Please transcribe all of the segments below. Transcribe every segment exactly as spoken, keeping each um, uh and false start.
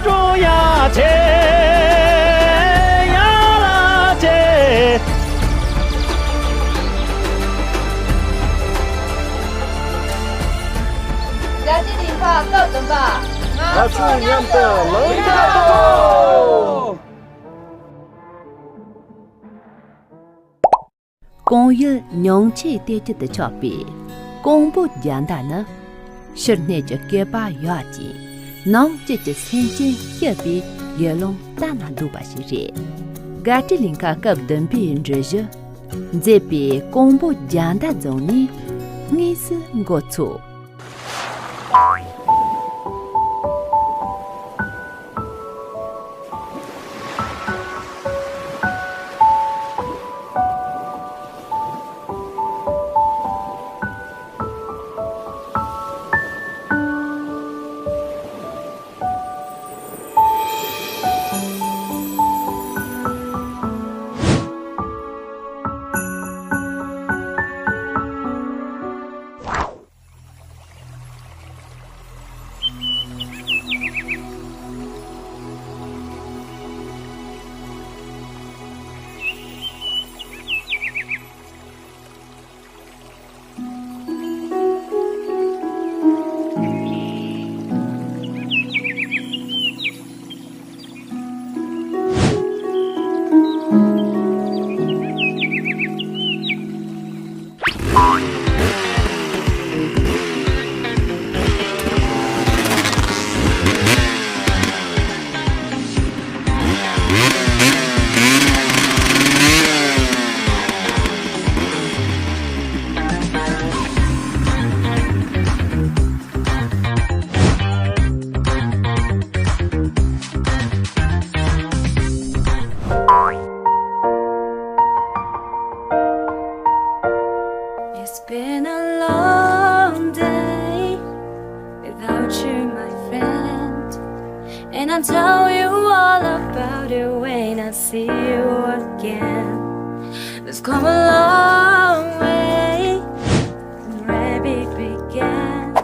ཀྲུང་དབྱང་ཆེ་ཡང་ལ་ཆེ། རྒྱལ་སྤྱིའི་ལས་ཀ་སྐབས་བདུན་པ། ང་ཚོ་མཉམ་དུ་ལངས་ཐབས་དང་། ཀོང་ཡུལ་ཉུང་ཆེའི་གཏེར་ཁྱུ་དུ་ཆགས་པའི་ཀོང་པོ་རྒྱ་མདའ་ནི། ཕྱི་སྣོད་ཀྱི་བསྐལ་པ་ཡོད་ཅིང་། ནང་བཅུད་ཀྱི་སེམས་ཅན་སྐྱིད་པའི་ཡུལ་ལུང་གཏན་ལ་འདུག་པ་ཞིག་རེད། རྒྱལ་སྤྱིའི་གླིང་ག་སྐབས་བདུན་པའི་འགྲུལ་བཞུད་མཛེས་པའི་ཀོང་པོ་རྒྱ་མདའ་རྫོང་ནས་དངོས་སུ་འགོ་ཚུགས། It's been a long day without you, my friend. And I'll tell you all about it when I see you again. We've come a long way from where we began.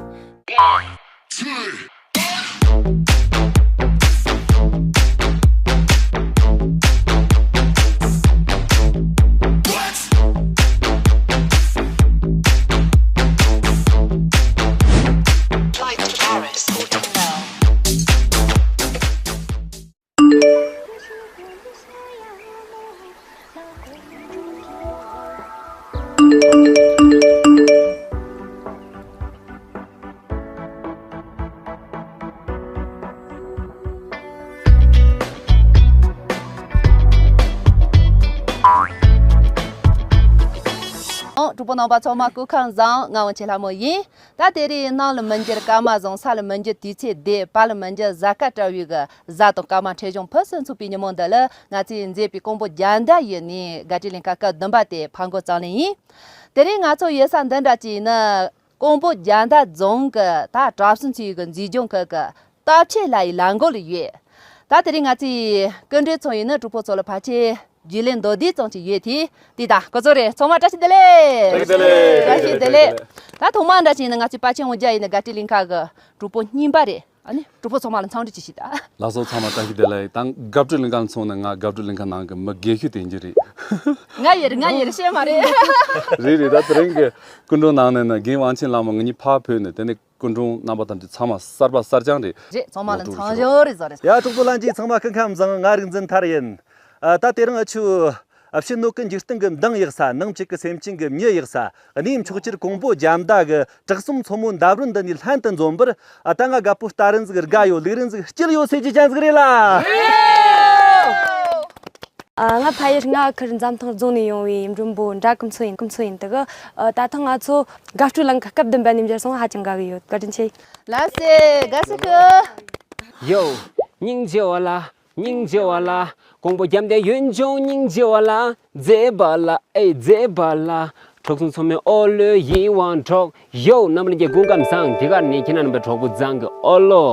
Flight to Paris or to Bell. ཨོ། གྲོགས་པོ་རྣམ་པ་ཚང་མ་སྐུ་ཁམས་བཟང་། ང་དབང་ཆེན་ལྷ་མོ་ཡིན། ད་དེ་རིང་གནམ་ལ་མི་འགྱུར་སྐར་མ་བཟང་། ས་ལ་མི་འགྱུར་དུས་ཚོད་བདེ། བར་ལ་མི་འགྱུར་གཟའ་སྐར་བཀྲ་བའི་གི་གཟའ་དང་སྐར་མ་འཕྲོད་བྱུང་ཕུན་སུམ་ཚོགས་པའི་ཉིན་མོ་འདི་ལ། ང་ཚོས་མཛེས་པའི་ཀོང་པོ་རྒྱ་མདའ་ཡུལ་ནས་རྒྱལ་སྤྱིའི་གླིང་ག་སྐབས་བདུན་པ་དེ་ཕར་འགོ་བརྩམས་ལེ་ཡིན། དེ་རིང་ང་ཚོ་ཡོད་ས་འདི་འདྲ་ཅིག་ནི། ཀོང་པོ་རྒྱ་མདའ་རྫོང་གི་ད་གྲྭ་བཙུན་ཚོའི་གི་མཛེས་ལྗོངས་ཁུལ་གི་སྟབས་ཆེ་ལ་ཡི་ལ་མགོ་ལ་ཡོད། ད་དེ་རིང་ང་ཚོའི་སྐུ་མགྲོན་ཚོ་ཡིན་ནི་གྲོགས་པོ་ཚོ་ལ་ཕལ་ཆེར་རྒྱུས་ལོན་མདོར་བསྡུས་ཙམ་ཅིག་ཡོད་དེ། དེ་ད་ཁོ་ཚོ་རེད། ཚང་མ་བཀྲ་ཤིས་བདེ་ལེགས། བཀྲ་ཤིས་བདེ་ལེགས། བཀྲ་ཤིས་བདེ་ལེགས། ད་ཐོག་མ་འདྲ་ཅིག་ནི་ང་ཚོའི་པ་ཆེན་དབང་རྒྱལ་ཡིན་ནི་རྒྱལ་སྤྱིའི་གླིང་ག་གི་གྲོགས་པོ་རྙིང་པ་རེད། ཨ་ནི་གྲོགས་པོ་ཚང་མ་ལ་འཚམས་འདྲི་ཅིག་ཞུས་ད། ལགས་སོ། ཚང་མ་བཀྲ་ཤིས་བདེ་ལེགས། ད་རྒྱལ་སྤྱིའི་གླིང་ག་ལ་མཚོན་ན་ང་རྒྱལ་སྤྱིའི་གླིང་ག་ནང་གི་མི་རྒན་ཤོས་དེ་ཡིན་གྱི་རེད། ང་ཡིན་རེད། ང་ཡིན་རེད། བཤད་མ་རེད། རེད་རེད། ད་དེ་རིང་གི་སྐུ་མགྲོན་ནང་ནས་ནི་རྒན་དབང་ཆེན་ལྷ་མོ་ང་གཉིས་ཕར་བོས་ནས། དེ་ནས་སྐུ་མགྲོན་རྣམ་པ་ཐམས་ཅད་ཚང་མ་གསར་པ་གསར་རྐྱང་རེད། རེད། ཚང་མ་ལ་འཚམས་ཞོར་རེད་བཟོ་རེད། ཡ། གྲོགས་པོ་ལྷན་རྒྱས་ཚང་མ་སྐུ་ཁམས་བཟང་། ང་རིག་འཛིན་ཐར་ཡིན། ཨ། ད་དེ་རིང་ཨ་ཆུ། ཨ། ཕྱི་སྣོད་ཀྱི་འཇིག་རྟེན་གྱི་མདངས་ཡག་ས། ནང་བཅུད་ཀྱི་སེམས་ཅན་གྱི་མྱི་ཡག་ས། གནས་མཆོག་གྱུར་ཀོང་པོ་རྒྱ་མདའ་གི་བྲག་གསུམ་མཚོ་མོ་འདབས་རོལ་འདི་ནས་ལྷན་དུ་འཛོམས་པར། ཨ། ད་ང་རྒད་པོ་ལྟ་རིན་ཟིག་དགའ་ཡོད། ལུས་རིན་ཟིག་སྐྱིད་ཡོད་ཟེར་རྒྱུ་ཅན་ཟིག་རེད་ལ། ཨ། ང་ཕ་ཡུལ་རྔ་ཁུལ་འཛམ་ཐང་རྫོང་ནས་ཡོང་བའི་མགྲོན་པོ་འདྲ་ཀུན་མཚོ་ཡིན། ཀུན་མཚོ་ཡིན་དུ་གི། ཨ། ད་ཐེངས་ང་ཚོ་རྒྱལ་སྤྱིའི་གླིང་ག་སྐབས་བདུན་པ་ནས་འབྱོར་སོང་། ཧ་ཅང་དགའ་གི་ཡོད། བཀའ་དྲིན་ཆེ། ལགས་སེ། དགའ་བསུ་ཞུ། ཡོ། སྙིང་རྗེ་བ་ལ། སྙིང་རྗེ་བ་ལ། ཀོང་པོ་རྒྱ་མདའི་ཡུལ་ལྗོངས་སྙིང་རྗེ་བ་ལ། མཛེས་པ་ལ། ཨེ་མཛེས་པ་ལ། གྲོགས་གསུམ་མཚོ་མོའི་ཨོ་ལོའི་ཡིད་དབང་འཕྲོག་ཡོ། རྣམ་པ་ལྷན་རྒྱས་སྐུ་ཁམས་བཟང་། འདི་གར་ནི་ཁྱེད་རྣམ་པའི་གྲོགས་པོ་བཟང་གི་ཨོ་ལོ།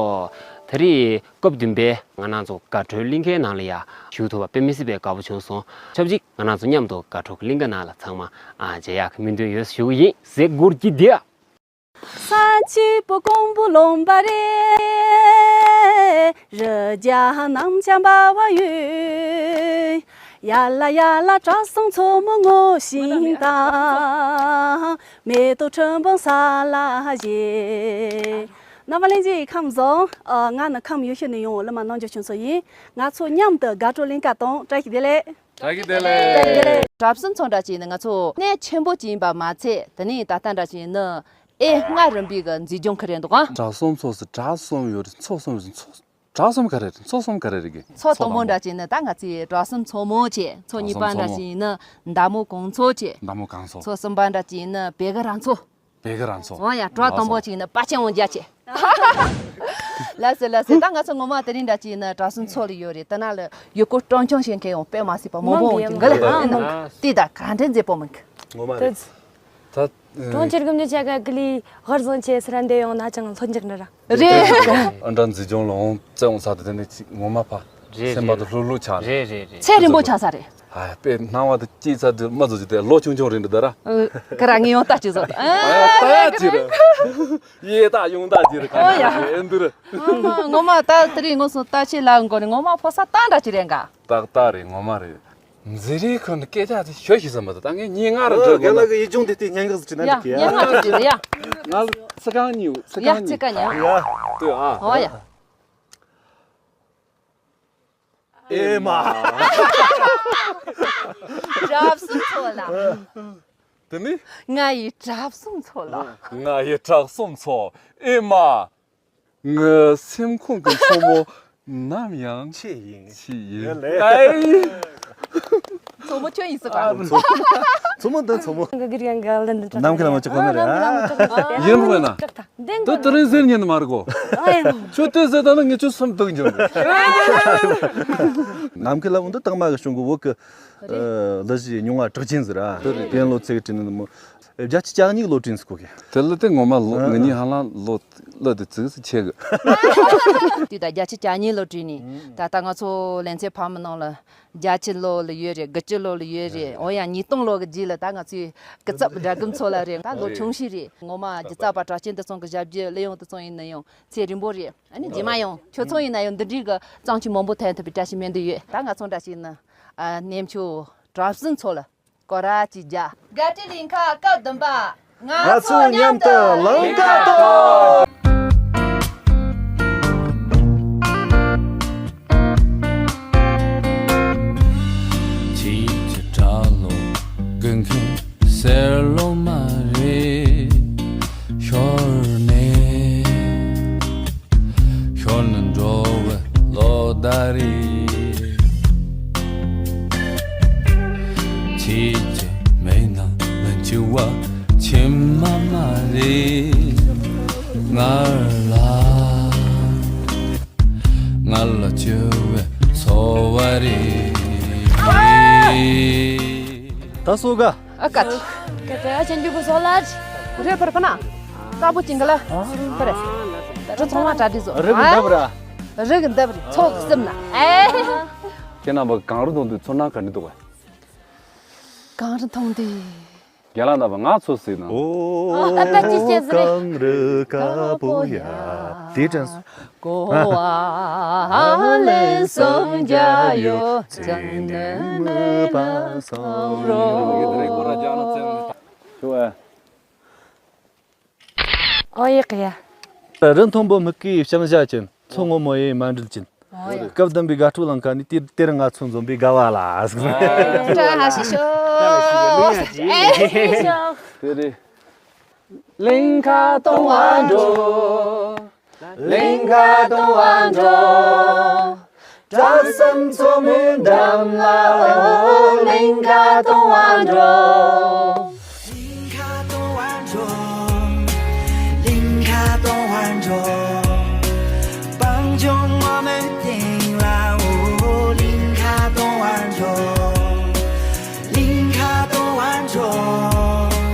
ད་རེས་སྐབས་བདུན་པའི་ང་རང་ཚོ་དགའ་སྤྲོའི་གླིང་ཁའི་ནང་ལ་ཡ་ཞུགས་ཐུབ་པ་དཔེ་མི་སྲིད་པའི་དགའ་པོ་བྱུང་སོང་། ཆབས་ཅིག་ང་རང་ཚོ་མཉམ་དུ་དགའ་སྤྲོ་གི་གླིང་ཁ་ནང་ལ་ཚང་མ་ཨ་མཇལ་ཡག་གི་སྨོན་འདུན་ཡོད་ཞུ་གི་ཡིན། ཟེ་གུར་གྱི་དེ། རྣམ་པ་ལྷན་རྒྱས་ཁམས་བཟང་། ཨ། ང་ནི་ཁམས་ཡུལ་ཤུལ་ནས་ཡོང་བའི་གླུ་མ་རྣམ་འགྱུར་ཆོས་མཚོ་ཡིན། ང་ཚོ་མཉམ་དུ་དགའ་སྤྲོ་གླིང་ཁ་གཏོང་། བཀྲ་ཤིས་བདེ་ལེགས། བཀྲ་ཤིས་བདེ་ལེགས། བཀྲ་ཤིས་བདེ་ལེགས། གྲྭ་བཙུན་མཚོ་འདྲ་ཅིག་ནི་ང་ཚོ་གནས་ཆེན་པོ་ཅིག་ཡིན་པ་མ་ཚད། དེ་ནས་ད་ལྟ་འདྲ་ཅིག་ནི་ཨེ་སྔ་རིམ་པའི་གི་མཛེས་ལྗོངས་ཁ་རེད་འདུག་ཨ། གྲྭ་གསུམ་མཚོ་ཟེར། གྲྭ་གསུམ་ཡོད་རེད། མཚོ་གསུམ་ཡོད་རེད། མཚོ། གྲྭ་གསུམ་ག་རེ་རེད། མཚོ་གསུམ་ག་རེ་རེད་གི། མཚོ་དང་པོ་འདྲ་ཅིག་ནི་ད་ང་ཚོའི་གྲྭ་གསུམ་མཚོ་མོ་བྱས། མཚོ་གཉིས་པ་འདྲ་ཅིག་ནི་མདའ་མོ་གངས་མཚོ་བྱས། མདའ་མོ་གངས་མཚོ། མཚོ་གསུམ་པ་འདྲ་ཅིག་ནི་བེ་ག་ར་མཚོ། བེ་ག་ར་མཚོ། འོ་ཡ། གྲྭ་དང་པོ་ཅིག་ནི་དཔའ་ཆེན་དབང་རྒྱལ་བྱས། ལགས་སོ་ལགས་སོ། ད་ང་ཚོ་ངོ་མ་དེ་རིང་འདྲ་ཅིག་ནི་གྲྭ་གསུམ་མཚོ་ལ་ཡོད་རེད། དེ་ན་ལ་ཡུལ་སྐོར་སྤྲོ་འཆམ་བྱེད་མཁན་ཡང་དཔེ་མ་སྲིད་པ་མང་པོ་ཡོང་གི་འདུག་ག་ལ། ཨ་ནི་དེ་ད་ག་འདྲ་མཛེས་པོ་མིན་གི། ངོ་མ་རེད། ད་གྲོང་ཁྱེར་གི་མྱི་ཆ་ག་གི་ལི་ཧར་བཟང་ཆེ་སི་ར་འདེ་ཡོང་ན་ཅང་ལྷོད་འཇགས་འདྲ་ར། རེད། ཨ་འདྲ་མཛེས་ལྗོངས་ལ་འོང་བཙལ་འོང་ས་དེ་དེ་ནས་ཅིག་ངོ་མ་ཕ་རེད། སེམས་པ་དུ་ལྷོད་ལྷོད་ཆགས་ནས། རེད་རེད་རེད། ཚེ་རིང་པོ་ཆགས་ས་རེད། ཨ་དཔེ་སྣང་བ་དུ་སྐྱེས་ཚ་དུ་མ་བཟོ་ཅིག་དེ་ལོ་ཆུང་ཆུང་རེད་འདི་ད་ར། ཨ་ཀ་ར་ངས་ཡོང་ལྟ་ཅི་བཟོ། ཨ་ལྟ་ཅི་ར། ཡེ་ད་ཡོང་ལྟ་ཅི་ར། ཨོ་ཡ། ཨེ་འདི་ར། ངོ་མ་ངོ་མ་ད་དེ་རིང་ངོ་སོང་ལྟ་ཆེ་ལ་འགོ་ནས་ངོ་མ་ཕོ་ས་ཏང་འདྲ་ཅི་རེད་འགའ། ཏག་ཏག་རེད། ངོ་མ་རེད། མཛེས་རིག་ཁོ་ནི་སྐད་ཆ་དེ་ཤོད་ཤི་ས་མ་ད་ད་ངས་ཉིན་ལྔ་ར་འགྲོ་དགོས་ན། རྒན་ལགས་ཀྱི་ཡིད་ཆུང་དེ་དེ་སྙན་ངག་ཟིག་བྲིས་ན་ཡ་འགྲིག་གི་ཡ། སྙན་ངག་ཅིག་བྲིས་ཡ། ང་ལ་ཚིག་རྐང་གཉིས་ཡོད། ཚིག་ཡ་རྐང་ཚིག་གཉིས། རྐང་གཉིས། ཡ་ལྟོས་ཨ། ཨོ་ཡ། ཨེ་མ། གྲྭ་བཙུན་ཚོ་ལ། དེ་ནི། ང་ཡི་གྲྭ་བཙུན་ཚོ་ལ། ང་ཡི་གྲྭ་བཙུན་ཚོ། ཨེ་མ། ངའི་སེམས་ཁོང་གི་མཚོ་མོ་ནམ་ཡང་ཁྱེད་ཡིན། ཁྱེད་ཡིན། ཡ་ལེ། ཨེ། མཚོ་མོ་ཁྱོད་ཡིན་ཟེར་ག། མཚོ་མཚོ་མོ་འདི་མཚོ་མོ། ནམ་མཁའི་ལ་མ་ཅིག་གོ་ནི་རེད་ཨ། ཡིན་དགོས་ན། ད་དེ་རིང་ཟེར་ཉན་ནི་མ་རེད་གོ། ཁྱོད་དེ་ཟེར་ད་ན་ངས་ཁྱོད་སེམས་སྡུག་འགྱོ་གི། ནམ་མཁའི་ལ་འདི་དང་མ་གི་གཞུང་གི་འོག་གི། ཨ་ལི་ཞི་མྱོང་བ་གྲགས་ཅན་ཟེར་ཨ། དེ་རེད། དེ་ལོ་ཚེ་གི་དྲིན་ནི་མོ། བརྒྱད་ཅུ་གྱ་གཉིས་ལོ་དྲིན་ཟེར་གོ་གི། དེ་ལ་དེ་ངོ་མ་ལོ་ཨ་ངེད་གཉིས་ཧ་ལམ་ལོ་ལོ་དེ་ཙིག་ཙིག་ཆེ་གི། དུས་ད་བརྒྱད་ཅུ་གྱ་གཉིས་ལོ་དྲིན་ནི། ད་ལྟ་ང་ཚོ་ལེ་ཚན་ཕ་མ་ནང་ལ་བརྒྱད་ཅུ་ལོ་ལ་ཡོད་རེད། དགུ་བཅུ་ལོ་ལ་ཡོད་རེད། འོ་ཡ་ཉིས་སྟོང་ལོ་གི་རྗེས་ལ་ད་ང་ཚོའི་སྐུ་ཚབ་དགྲ་རྒན་ཚོ་ལ་རེད། ད་ལོ་ཆུང་ཤོས་རེད། ངོ་མ་སྒྱུ་རྩལ་པ་གྲགས་ཅན་དེ་ཚོ་གི་ཞབས་རྗེས་གླུ་དབྱངས་དེ་ཚོ་ཡིན་ན་ཡང་ཚེ་རིང་པོ་རེད། ཨ་ནི་རྗེས་མ་ཡང་ཁྱོད་ཚོ་ཡིན་ན་ཡང་འདི་འདྲའི་གི་བརྩམས་ཆོས་མང་པོ་ཐོན་ཐུབ་པའི་བཀྲ་ཤིས་སྨོན་འདུན་ཡོད། ད་ང་ཚོ་འདྲ་ཞིག་ནི་ཨ་ནེམ་ཆོ་གྲྭ་བཙུན་ཚོ་ལ་སྐོར་ར་ཅིག་རྒྱག་དགའ་སྤྲོའི་གླིང་ཁ་སྐབས་བདུན་པ། ང་ཚོ་མཉམ་དུ་ལང་ཀ་ཐོག་ཁྱེད་ཀྱི་གྲྭ་ལོ་ཀུན་མཁྱེན་ཟེར་ལོ་མ་རེད། ཤོར་ནས་ཤོར་ནས་འགྲོ་བའི་ལོ་ཟླ་རེད། ཁྱེད་ཀྱི་མིག་ནང་ལ་འཆི་བ་ཕྱི་མ་མ་རེད། ང་ལ་ང་ལ་བཅོལ་བའི་འཚོ་བ་རེད། ད་སོ་ག་ཨ་ཀ་ཏི། ཀ་ཏི་ཨ་ཅན་ཇུ་གུ་སོ་ལ་རེད། པར་པ་ན། ཀ་པོ་ཅིང་ག་ལ། པར། ད་ཚོང་མ་གྲ་སྒྲིག་བཟོ། རི་གི་འདབས་ར། རི་གི་འདབས་རེད། ཚོགས་གསུམ་ན། ཨེ། ཁྱེད་རྣམ་པ་གངས་རི་མཐོང་དུས་ཚོར་སྣང་ག་འདྲ་འདུག་ག་གངས་རི་མཐོང་དུས། རྒན་ལགས་རྣམ་པ་ང་ཚོ་གཟིགས་ན། ཨོ་ཨ་ད་ཅི་བྱེད་ཟེར། གངས་རི་དཀར་པོ་ཡ། དེའི་དྲན་སོང་། གོ་བ་ལེན་སོང་རྒྱ་ཡོད་ཙམ་ནས་མི་པ་སོང་རོ། ཨོ་ཡེ་ཀ་ཡ། རི་མཐོན་པོ་མིག་གིས་བྱང་བྱ་ཅན། མཚོ་སྔོན་མོ་ཡིས་མ་འདྲིལ་ཅན། སྐབས་བདུན་པའི་དགའ་སྤྲོ་ལང་ཀ་ནས་དེར་དེར་ང་ཚོ་འཛོམས་པའི་དགའ་བ་ལ། བཀྲ་ཤིས་ཤོག་དེ་རེད། གླིང་ཁ་གཏོང་བར་འགྲོ། གླིང་ཁ་གཏོང་བར་འགྲོ། གྲྭ་བཙུན་ཚོ་མོའི་འགྲམ་ལ། གླིང་ཁ་གཏོང་བར་འགྲོ། གླིང་ཁ་གཏོང་བར་འགྲོ། གླིང་ཁ་གཏོང་བར་འགྲོ། སྤང་ལྗོངས་ངོ་མའི་སྟེང་ལ། འོ། གླིང་ཁ་གཏོང་བར་འགྲོ། གླིང་ཁ་གཏོང་བར་འགྲོ།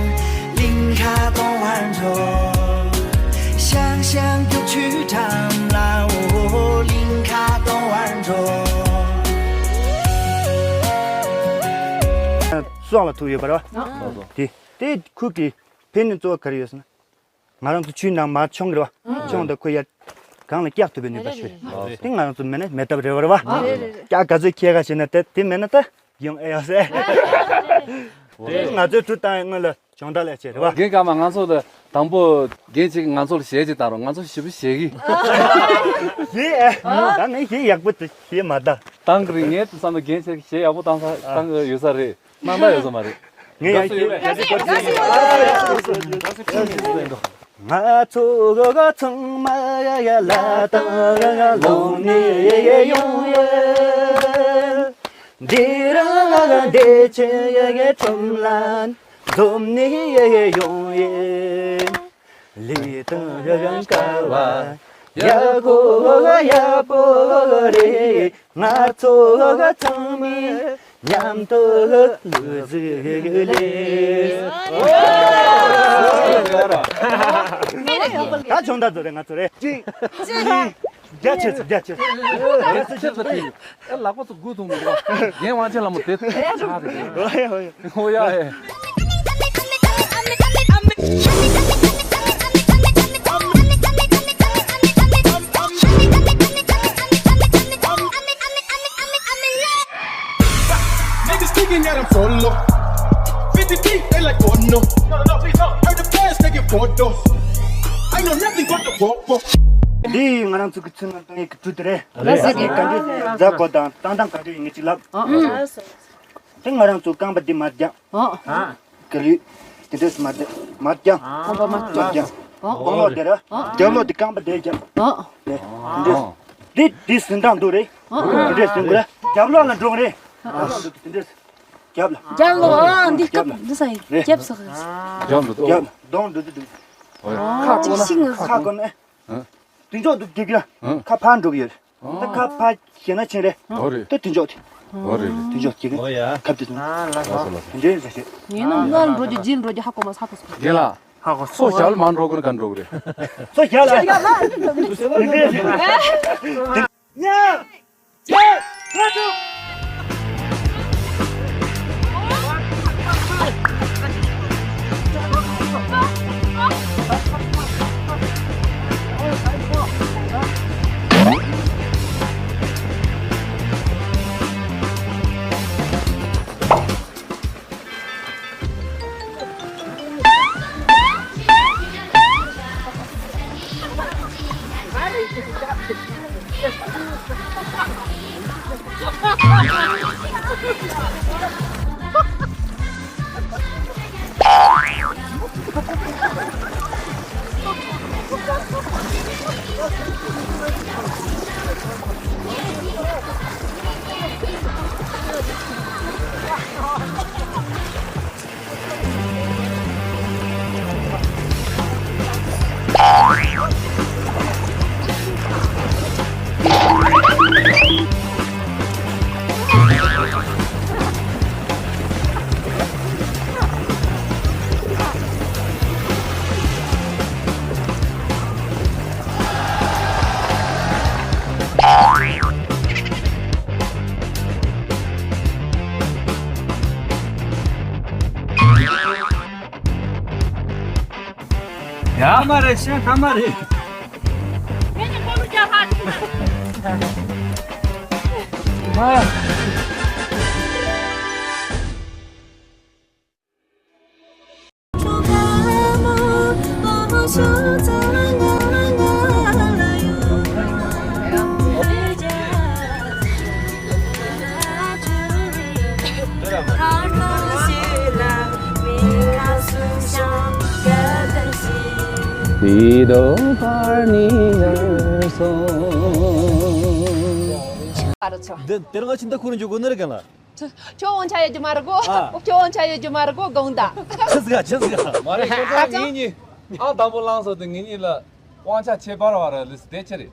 བཙོང་ལ་ཐུག་ཡོད་པ་རེད་བ། དེ་དེ་ཁོ་གི་ཕན་ནུས་གཙོ་བོ་ག་རེ་ཡོད་ཟེར་ན། ང་རང་ཚོ་ཆུའི་ནང་མར་མཆོང་གི་རེད་བ། མཆོང་དང་ཁོ་ཡར་གངས་ལ་བཀྱག་ཐུབ་པའི་ནུས་པ་ཞིག་རེད། དེ་ང་རང་ཚོ་མེད་ན་མེད་ཐབས་རེད་བ་རེད་བ། བཀྱག་ག་ཚོད་ཁྱེར་ག་བྱས་ན་དེ་དེ་མེད་ན་ད་ཡོང་ཨེ་ཡོང་ཟེར། དེ་ང་ཚོའི་གྲུ་བཏང་ཡའི་སྔོན་ལ་སྦྱོང་བརྡར་ལས་བྱས་རེད་བ། རྒན་ཀརྨ་ང་ཚོ་ལ་དང་པོ་རྒན་གཅིག་གིས་ང་ཚོ་ལ་གཞས་ཅིག་བཏང་རོགས། ང་ཚོ་ཞེ་པོ་གཞས་ཀྱི། གཞས་ཨེ། ད་ངས་གཞས་ཡག་པོ་དེ་གཞས་མ་བཏང་། བཏང་གི་རེད། ངས་དེ་བསམ་ན་རྒན་ཆེ་གཞས་ཡག་པོ་བཏང་ས་བཏང་གི་ཡོད་ས་རེད། དམའ་མཐའ་ཡོད་ས་མ་རེད། ངས་ཡང་ཞིག་ང་ཚོ་ཚང་མ་ལ་དྭགས་ནས་ཡོང་ཡོད། འདི་རང་བདེ་ཆེན་ཁྲོམ་ལ་འཛོམས་ནས་ཡོང་ཡོད། ལི་ཐང་ཀ་བ་ཡག་པོ་ཡག་པོ་རེད། ང་ཚོ་ཚང་མས་མཉམ་དུ་ལུས་ཟིག་ལས། ད་སྦྱོང་བརྡར་ཚོ་རེད། ང་ཚོ་རེད། གཅིག་གཉིས། རྒྱ་ཆེ་ཚོ་རྒྱ་ཆེ་ཚོ། རྒྱ་ཆེ་ཚོ་ཆེ་ཚོ། ལག་པ་ཚོ་དགུ་ཐུང་མི་འདུག་རྒན་དབང་ཆེན་ལྷ་མོ་དེ་ཆགས་རེད། ཨོ་ཡ་ཨོ་ཡ། Niggas thinking that I'm solo. fifty deep, they like, oh no. Heard the fans taking photos. I know nothing but the walk. འདི་ང་རང་ཚོ་གི་ཚུལ་ནང་བཏང་ཡས་ཀྱི་གྲུ་དེ་རེད། ལགས་སོ། ག་འདྲ་རྫ་གོ་དང་བཏང་སྟངས་ག་འདྲ་ཡིན་ངེས་ཅིག་ལབ། ཨ། དེ་ང་རང་ཚོ་རྐང་པ་འདི་མར་རྒྱབ། ཨ། ག་ལུས་དེ་འདྲས་མར་རྒྱབ། མར་རྒྱབ། ཨ། མར་རྒྱབ། ཨ། གོང་ལོག་དེ་ར། ཨ། རྒྱབ་ལོག་དེ་རྐང་པ་དེ་རྒྱབ། ཨ། དེ་འདྲས། དེ་དེ་ཟིན་སྟངས་འདུག་རེད། ཨ། དེ་འདྲས་ཟིན་དགོས་རེད། རྒྱབ་ལོག་ལ་འགྲོ་གི་རེད། ཨ། དེ་འདྲས། རྒྱབ་ལ། རྒྱབ་ལོག་ཨ་འདི་སྐབས་འདི་ས་ཡིན། རྒྱབ་ས་གི། རྒྱབ་འགྲོ་འདུག་རྒྱབ་གདོང་འགྲོ་འདུག་ཨ། ཁ་ཅིག་ཤིང་ཁ་ཁ་ཁོ་ནས། ཨ། དེ་འཇོག་འདུག་རྒྱབ་ཀྱི་ཨ། ཁ་ཕར་འགྲོ་གི་ཡོད། ད་ཁ་ཕར་ཞེ་ན་ཆེན་རེད། འོ་རེད། ད་དེ་འཇོག་དེ། འོ་རེད་རེད། དེ་འཇོག་ཀྱི་རེད། འོ་ཡ། ཁབ་དེ་ཨ་ལ་ལ། དེ་འདྲའི་ཟེར་ཞེས། ངས་ནམ་སྔོན་འགྲོ་རྒྱུ་རྗེས་འགྲོ་རྒྱུ་ཧ་གོ་མ་ཧ་གོ་སོང་། རྒན་ལགས། ཧ་གོ་སོང་། ཁོ་ཞབས་མ་འགྲོ་གོ་ག་འགྲོ་གི་རེད། ཁོ་ཞབས་ལ། དེ་འདྲའི་ཟེར། ཉ། ཡ། ཐ་མ་རེད་ཤེས་ཐ་མ་རེད། ངས་ནི་ཁོ་ལ་རྒྱག་ཧ་ཅིག་མ། འདི་དེ་རང་ཕྱིན་ད་ཁུར་འཇུག་གོ་ནི་རེད་ག་ལ། ཁྱོད་དབང་ཆ་ཡོད་རྒྱུ་མ་རེད་གོ། ཨ། ཁྱོད་དབང་ཆ་ཡོད་རྒྱུ་མ་རེད་གོ་དགོངས་དག་ཆི་ཟིག་ཆི་ཟིག་མ་རེད་ཁྱོད་ཚོ་ངེད་གཉིས་ཨ་དང་པོ་བླངས་སོང་དུས་ངེད་གཉིས་ལ་དབང་ཆ་ཁྱད་པར་བ་ར་ལི་སི་དེ་ཆི་རེད།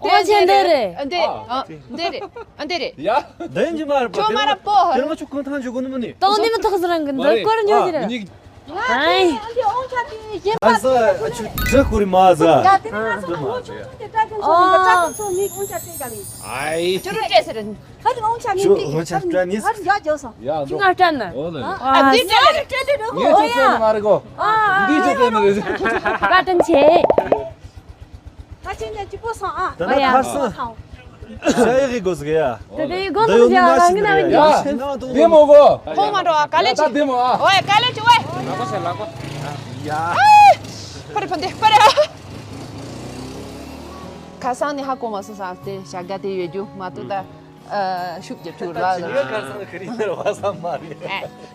དབང་ཆ་འདི་རེད། འདི་ཨ་འདི་རེད། ཨ་འདི་རེད། ཡ། འདི་ཡིན་གྱི་མ་རེད་པ། ཁྱོད་མ་རེད་པོ། དེ་ང་ཆུ་གང་ཐང་འཇུག་གོ་ནི་མིན་ནི། དང་ནི་མི་ཐག་ཟ་རང་གི་འདི་སྐོར་ཉོ་ཟེར། ངེད་གཉིས་ ཨའི། ཨ་ས་ཨ་ཆུ་འདྲི་ཁོ་རི་མ་ཟ། ཡ་དེ་ནི་ང་ཚོ་ལ་ངོ་ཆུང་ཆུང་དེ་ཏྲ་ཀན་སོང་ནི་ཏྲ་ཀན་སོང་ནི་དབང་ཆ་སྤྲད་ག་ལེ། ཨའི། ཅོ་རུ་སྤྲད་ཟེར། ཧ་ཅང་དབང་ཆ་མི་ཆུ་དབང་ཆ་སྤྲད་ནི། ཧ་ཅང་ཡག་ཅོ་སོང་། ཡ་ཆུ་ང་སྤྲད་ནི། ཨོ་ལེ། ཨ་འདི་སྤྲད་ལེ་སྤྲད་ལེ་རོ། ངས་ཨོ་ཆུ་ཡ། སྤྲད་ནི་མ་རེད་གོ། ཨ་འདི་ཆུ་སྤྲད་ནི་རེད། བཀའ་དྲིན་ཆེ། ད་ཕར་སོང་། ཤ་ཡག་གི་དགོས་ཟེར་གི་ཡ། དེ་དེ་ཡི་དགོན་དུ་ཡ་རང་གི་ན་བའི་ཡ། བདེ་མོ་གོ། ཧོ་མ་འགྲོ་ཨ་ག་ལེ་ད་ཅི། བདེ་མོ་ཨ། ཨོ་ཡ་ག་ལེ་ཅི་ཝེ། ལག་པ་ཤ་ལག་པ། ཡ། ཨེ། པར་ཕན་དེ་པར་ཨ། ཁ་སང་ནི་ཧ་གོ་མ་སོང་ས་དེ་ཤ་ག་དེ་ཡོད་རྒྱུ་མ་གཏོགས་ད། ཨ་ཤུགས་ཀྱི་ཐུག་ལ།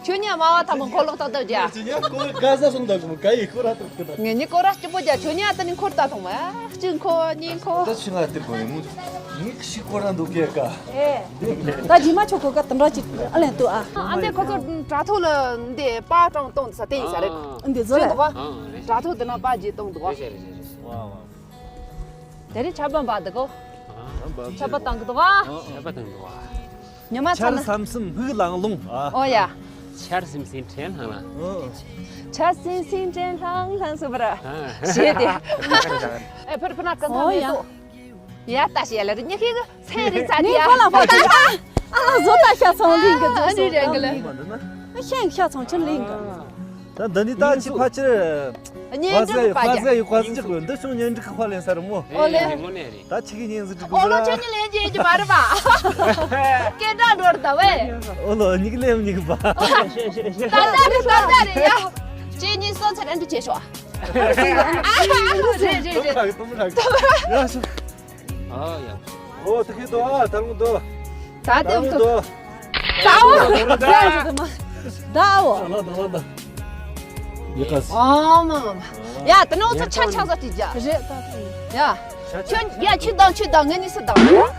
ཁྱོད་ཉིད་དམའ་བ་ཐ་མ་འཁོར་ལོག་ཏག་ཏག་རྒྱ། ཁྱོད་ཉིད་ཀོ་ག་ས་སོང་དག་མོ་ག་ཡི་ཁོ་ར་ཏག་ཏག་ངེད་གཉིས་ཀོ་ར་སྐྱིད་པོ་རྒྱ། ཁྱོད་ཉིད་ཨ་ཏ་ནི་འཁོར་ཏ་ཐོང་མ་གཅིག་འཁོར་གཉིས་འཁོར། ད་ཆུ་ང་སྟེར་དགོས་ཡིན་མོ། ངས་ཤི་ཀོ་ར་འདུག་གས་ཀ། ཨེ། ད་རྗེས་མ་ཆོ་གོ་ཀ་དུ་འདྲ་ཅིག་ཨ་ལན་ཏུ་ཨ། ཨ་འདི་ཁོ་ཚོ་དྲ་ཐོག་ལ་འདི་པ་ཀྲང་གཏོང་ས་དེ་ཡིན་ས་རེད། འདི་ཟོ་རེད། དྲ་ཐོག་དེ་ན་པ་རྗེས་གཏོང་འདུག་བ། དེ་རིང་ཆར་པ་འབབ་འདུག་གོ། ཆར་པ་བཏང་གི་འདུག་ག་ཆར་པ་བཏང་འདུག་ག་ཉི་མ་ཚ་ཆར་ན། སམ་སིམ་སྨུག་ལང་ལོང་ཨ། ཨོ་ཡ། ཆར་སིམ་སིམ་དྲན་ལྷང་ལྷང་། ཆར་སིམ་སིམ་དྲན་ལྷང་ལྷང་སུ་བར། ཞེས་ཏེ། ཨེ་ཕར་ཕར་ན་ཀ་ཨོ་ཡ། ཡ་ད་ཞེས་ལ་རི་ཉི་ཤིག་སེ་རི་ཚ་ནི་ཏི་ཡ། ཁོ་ལ་ཕོ་ཅི་ཨ། ཨ་ལ་བཟོ་ལྟ་ཤ་ཚང་ལིང་གི་ཨ་ནི་རེད་གི་ལ། ཤེང་ཤ་ཚང་ཆུ་ལིང་གི། ད་འདི་ནི་ད་ཅི་ཕ་ཕྱིར། གཉེན་སྒྲིག་པ་ཁ་ཟས་ཡི་ཁ་ཟས་ཅིག་གོ་འདི་ཤོང་གཉེན་སྒྲིག་གི་ཁ་ལེན་ས་རུ་མོ། ཨོ་ལེ། ད་ཆི་གི་གཉེན་ཟི་སྒྲིག་གི་ཨོ་ལོ་ཁྱོད་གཉིས་ལེན་རྒྱུ་ཡིན་གྱི་མ་རེད་པ། སྐད་གྲགས་འགྲོ་རེད་ད་ཝེ། ཨོ་ལོ་གཉིས་ཀ་ལེན་གཉིས་ཀ་པ། ད་ད་རེད་ད་ད་རེད་ཡ། ཁྱེད་གཉིས་སོང་ཚེ་རེ་འདྲ་བྱེད་ཤོག་ཨ་རེད་རེད་རེད། ཡ་ཤོག་ཨ་ཡ། ཨོ་ད་གི་དོ་ཨ་ད་རུང་དོ། ད་དེ་དོ། ད་འོ། ད་འོ། ད་ལ་ད་ལ་ད། ཡི་ཁ་སི། ཨ་མ་མ་མ། ཡ་ད་ནི་འོ་ཚོ་ཆ་ཆ་ས་ཅི་ཇ། རེད་ད་ད། ཡ། ཁྱོད་ཡ་ཁྱོད་དང་ཁྱོད་དང་ངེད་གཉིས་སུ་དང་།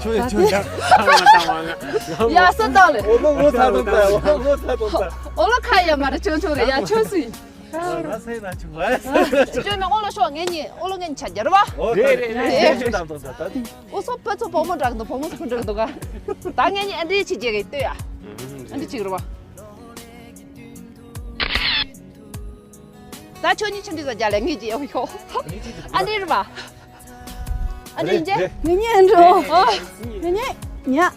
ཁྱོད་ཁྱོད་ད། ཡ་སུ་དང་ལེ། ཨོ་ལོ་ངོ་ཚ་དང་ད་ཨོ་ལོ་ངོ་ཚ་དང་ད། ཨོ་ལོ་ཁ་ཡ་མ་རེད་ཁྱོད་ཁྱོད་རེད་ཡ་ཁྱོད་སུ་ཡིན། ང་སེ་ན་ཆུ་བ། ཅོ་ན་ཨོ་ལོ་ཤོག་ངེད་གཉིས་ཨོ་ལོ་ངེད་གཉིས་ཆ་རྒྱ་ར་བ། ཨོ་རེད་རེད་རེད་རེད་ཆུ་དང་དང་ད། ཨོ་སོ་ཕ་ཚོ་བུ་མོ་འདྲ་གི་འདུག་བུ་མོ་ཚོ་འདྲ་གི་འདུག་ག་ད་ངེད་གཉིས་ཨ་འདྲི་ཆི་རྒྱ་གི་ལྟོས་ཡ། ཨ་འདྲི་ཆི་གི་ར་བ། ད་ཁྱོད་གཉིས་ཆུ་འདྲི་ཟ་རྒྱ་ལས་ངེད་ཀྱི་ཨོ་ཤོག་ཨ་འདྲི་ར་བ། ཨ་ནི་རེད་འཇེ། རེད། ངེད་གཉིས་འགྲོ། ཨོ། ངེད་གཉིས་ཉ།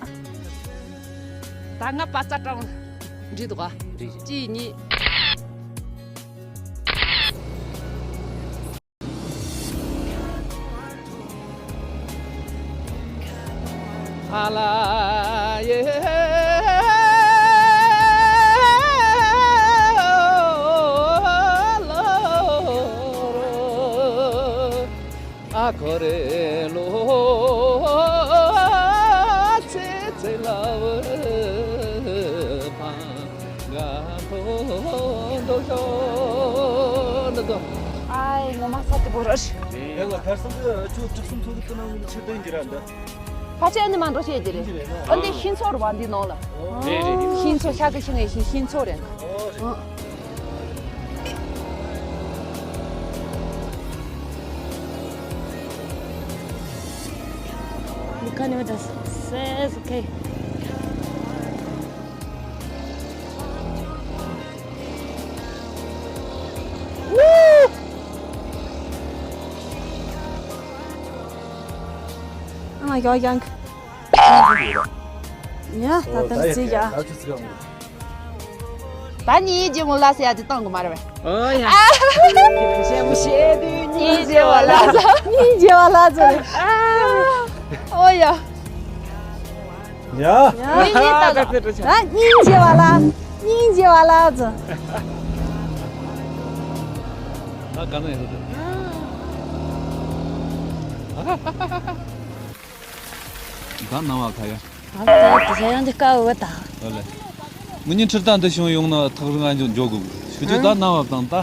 ད་ང་པ་ཙ་ཀྲང་འདྲི་འདུག་ག་རེད། གཅིག་གཉིས། ཨ་ལ་ཡེ་ལོ། ཨ་ཁོ་རེ་ལོ་ཚེ་ཚེ་ལ་བུ་ཕ་ག་ཐོ་འདོ་ཤོ་འདོ། ཨའི་ངོ་མ་ས་ཏི་བོ་ར་ཤི། ཡང་ལ་ཁར་སང་གི་ཆུ་གྲིབ་གསུམ་ཐོག་གི་ཏི་ནང་གི་ཆུ་ཏན་གྱི་ར་འདི། ཕ་ཆེ་ཨ་ནི་མ་འགྲོ་ཤེས་ཀྱི་རེད། ཨ་འདི་ཤིང་ཚོ་རུ་བ་འདི་ནང་ལ། རེད་རེད་རེད། ཤིང་ཚོ་ཤ་གི་ཤིང་ཨེ་ཤིང་ཤིང་ཚོ་རེད། ཨ། ཨ་ཡ་ཡང་། ཡ་ད་ད་ཟི་ཡ། ད་ཉིན་རྗེ་མོ་ལ་ཟེར་ཡ་དེ་བཏང་གི་མ་རེད་པས། ཨོ་ཡ། ཞེ་མོ་ཞེ་དུས་ཉིན་རྗེ་བ་ལ་ཟེར། ཉིན་རྗེ་བ་ལ་ཟེར། ཨོ་ཡ། ཡ། ཉིན་རྗེ་ད་ད་ཉིན་རྗེ་བ་ལ་ཉིན་རྗེ་བ་ལ་ཟེར། ད་ག་ནས་ཡོད་དེ། ད་ནང་བ་ཁ་ཡ། ཨ་ད་དེ་ཡང་འདི་དཀའ་བོ་ད། ཨོ་ལེ། ངུ་ཉིན་ཁྲིར་ད་འདི་བྱུང་ཡོང་ན་ཐག་རིང་ང་འཇོག་དགོས། ཤུ་ཅུ་ད་ནང་བ་དང་ད་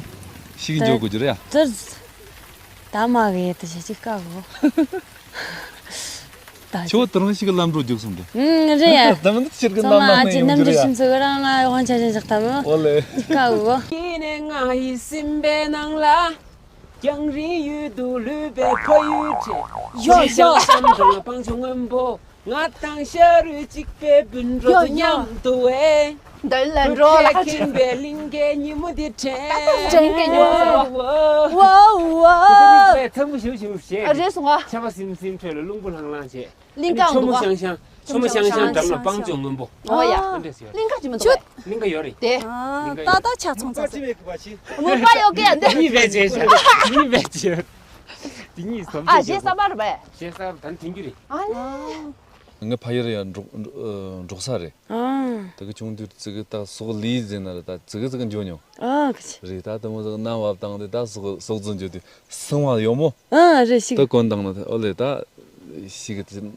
ཤིག་འཇོག་དགོས་ཀྱི་རེད་ཡ། ད་མ་གི་དེ་ཞེ་ཅིག་དཀའ་བོ། ད་ཁྱོད་དེ་རིང་ཞིག་ལམ་འགྲོ་རྒྱུགས་སོང་དེ། ཨུམ་རེད་ཡ། ད་མི་འདི་ཕྱིར་གི་ཚང་མ་ནམ་ཨ་ནམ་ཅི་ཡོང་རྣམ་འགྲུལ་གྱི་རེད་ཡ། ཤིང་ཚོ་གི་རང་ང་དབང་ཆ་ཅན་ཞིག་ད་མོ། ཨོ་ལེ། དཀའ་བོ། ཡིན་ནས་ང་ཡི་སེམས་པའི་ནང་ལ། རྒྱང་རིང་ཡུལ་དུ་ལུས་པའི་ཕ་ཡུལ་ཁྲིད། ཡོ་ཡོ། བྱང་སེམས་དང་སྤང་ཆུ་སྔོན་པོ། ང་དང་ཤ་རུས་གཅིག་པའི་སྤུན་གྲོགས་ཚོ་མཉམ་དུ་ཨེ། འདི་ལ་འགྲོ་ལ་ཁ་ཆེ། ཁྱིམ་པའི་གླིང་གའི་ཉིན་མོ་འདི་དྲན། དྲན་གི་ཉོ། ཝ་ཝ། ཨ་རེད་སོང་ཨ། ཆར་པ་སིམ་སིམ་ཁྲོད་ལ་རླུང་བུ་ལྷང་ལྷང་བྱེད། གླིང་ག་ཆུ་མོ་འདུག་ཤང་ཤང་། ཆུ་མོ་ཤང་ཤང་འགྲམ་ལ་སྤང་ལྗོངས་སྔོན་པོ། ཨོ་ཡ། ཨ་འདྲས་ཡོད། གླིང་ག་ཅི་མ་འདུག་པས། གླིང་ག་ཡོད་རེད། དེ། ད་ད་ཆ་ཚང་ཚ། མུ་པ་ཡོད་གི་ཡ་འདི། གཉིས་བས་བྱས། གཉིས་བས་བྱས། དེ་གཉིས་བསམ། ཨ་གཞས་གསར་པ་རེད་པས། གཞས་གསར་ད་ནི་ཐོན་རྒྱུ་རེད། ཨ་ལེ། ངའི་ཕ་ཡུལ་ཡང་འབྲོག་འབྲོག་ས་རེད། ཨང་། དེ་གི་ཆུང་དུས་ཙི་གི་ད་སོག་ལི་ཟེར་ན་རེད། ད་ཙི་གི་ཙི་གི་འཇོ་མྱོང་། ཨ་གི་ཆི། རེད། ད་དེ་མོ་ཟིག་གནམ་བབས་བཏང་དེ་ད་སོག་སོག་ཙི་འཇོ་དུས་སེམས་བ་ཡོད་མོ། ཨ་རེད་ཤིག་ད་གོན་བཏང་ན་ཨོ་ལེ་ད་ཤིག་གི་དེ་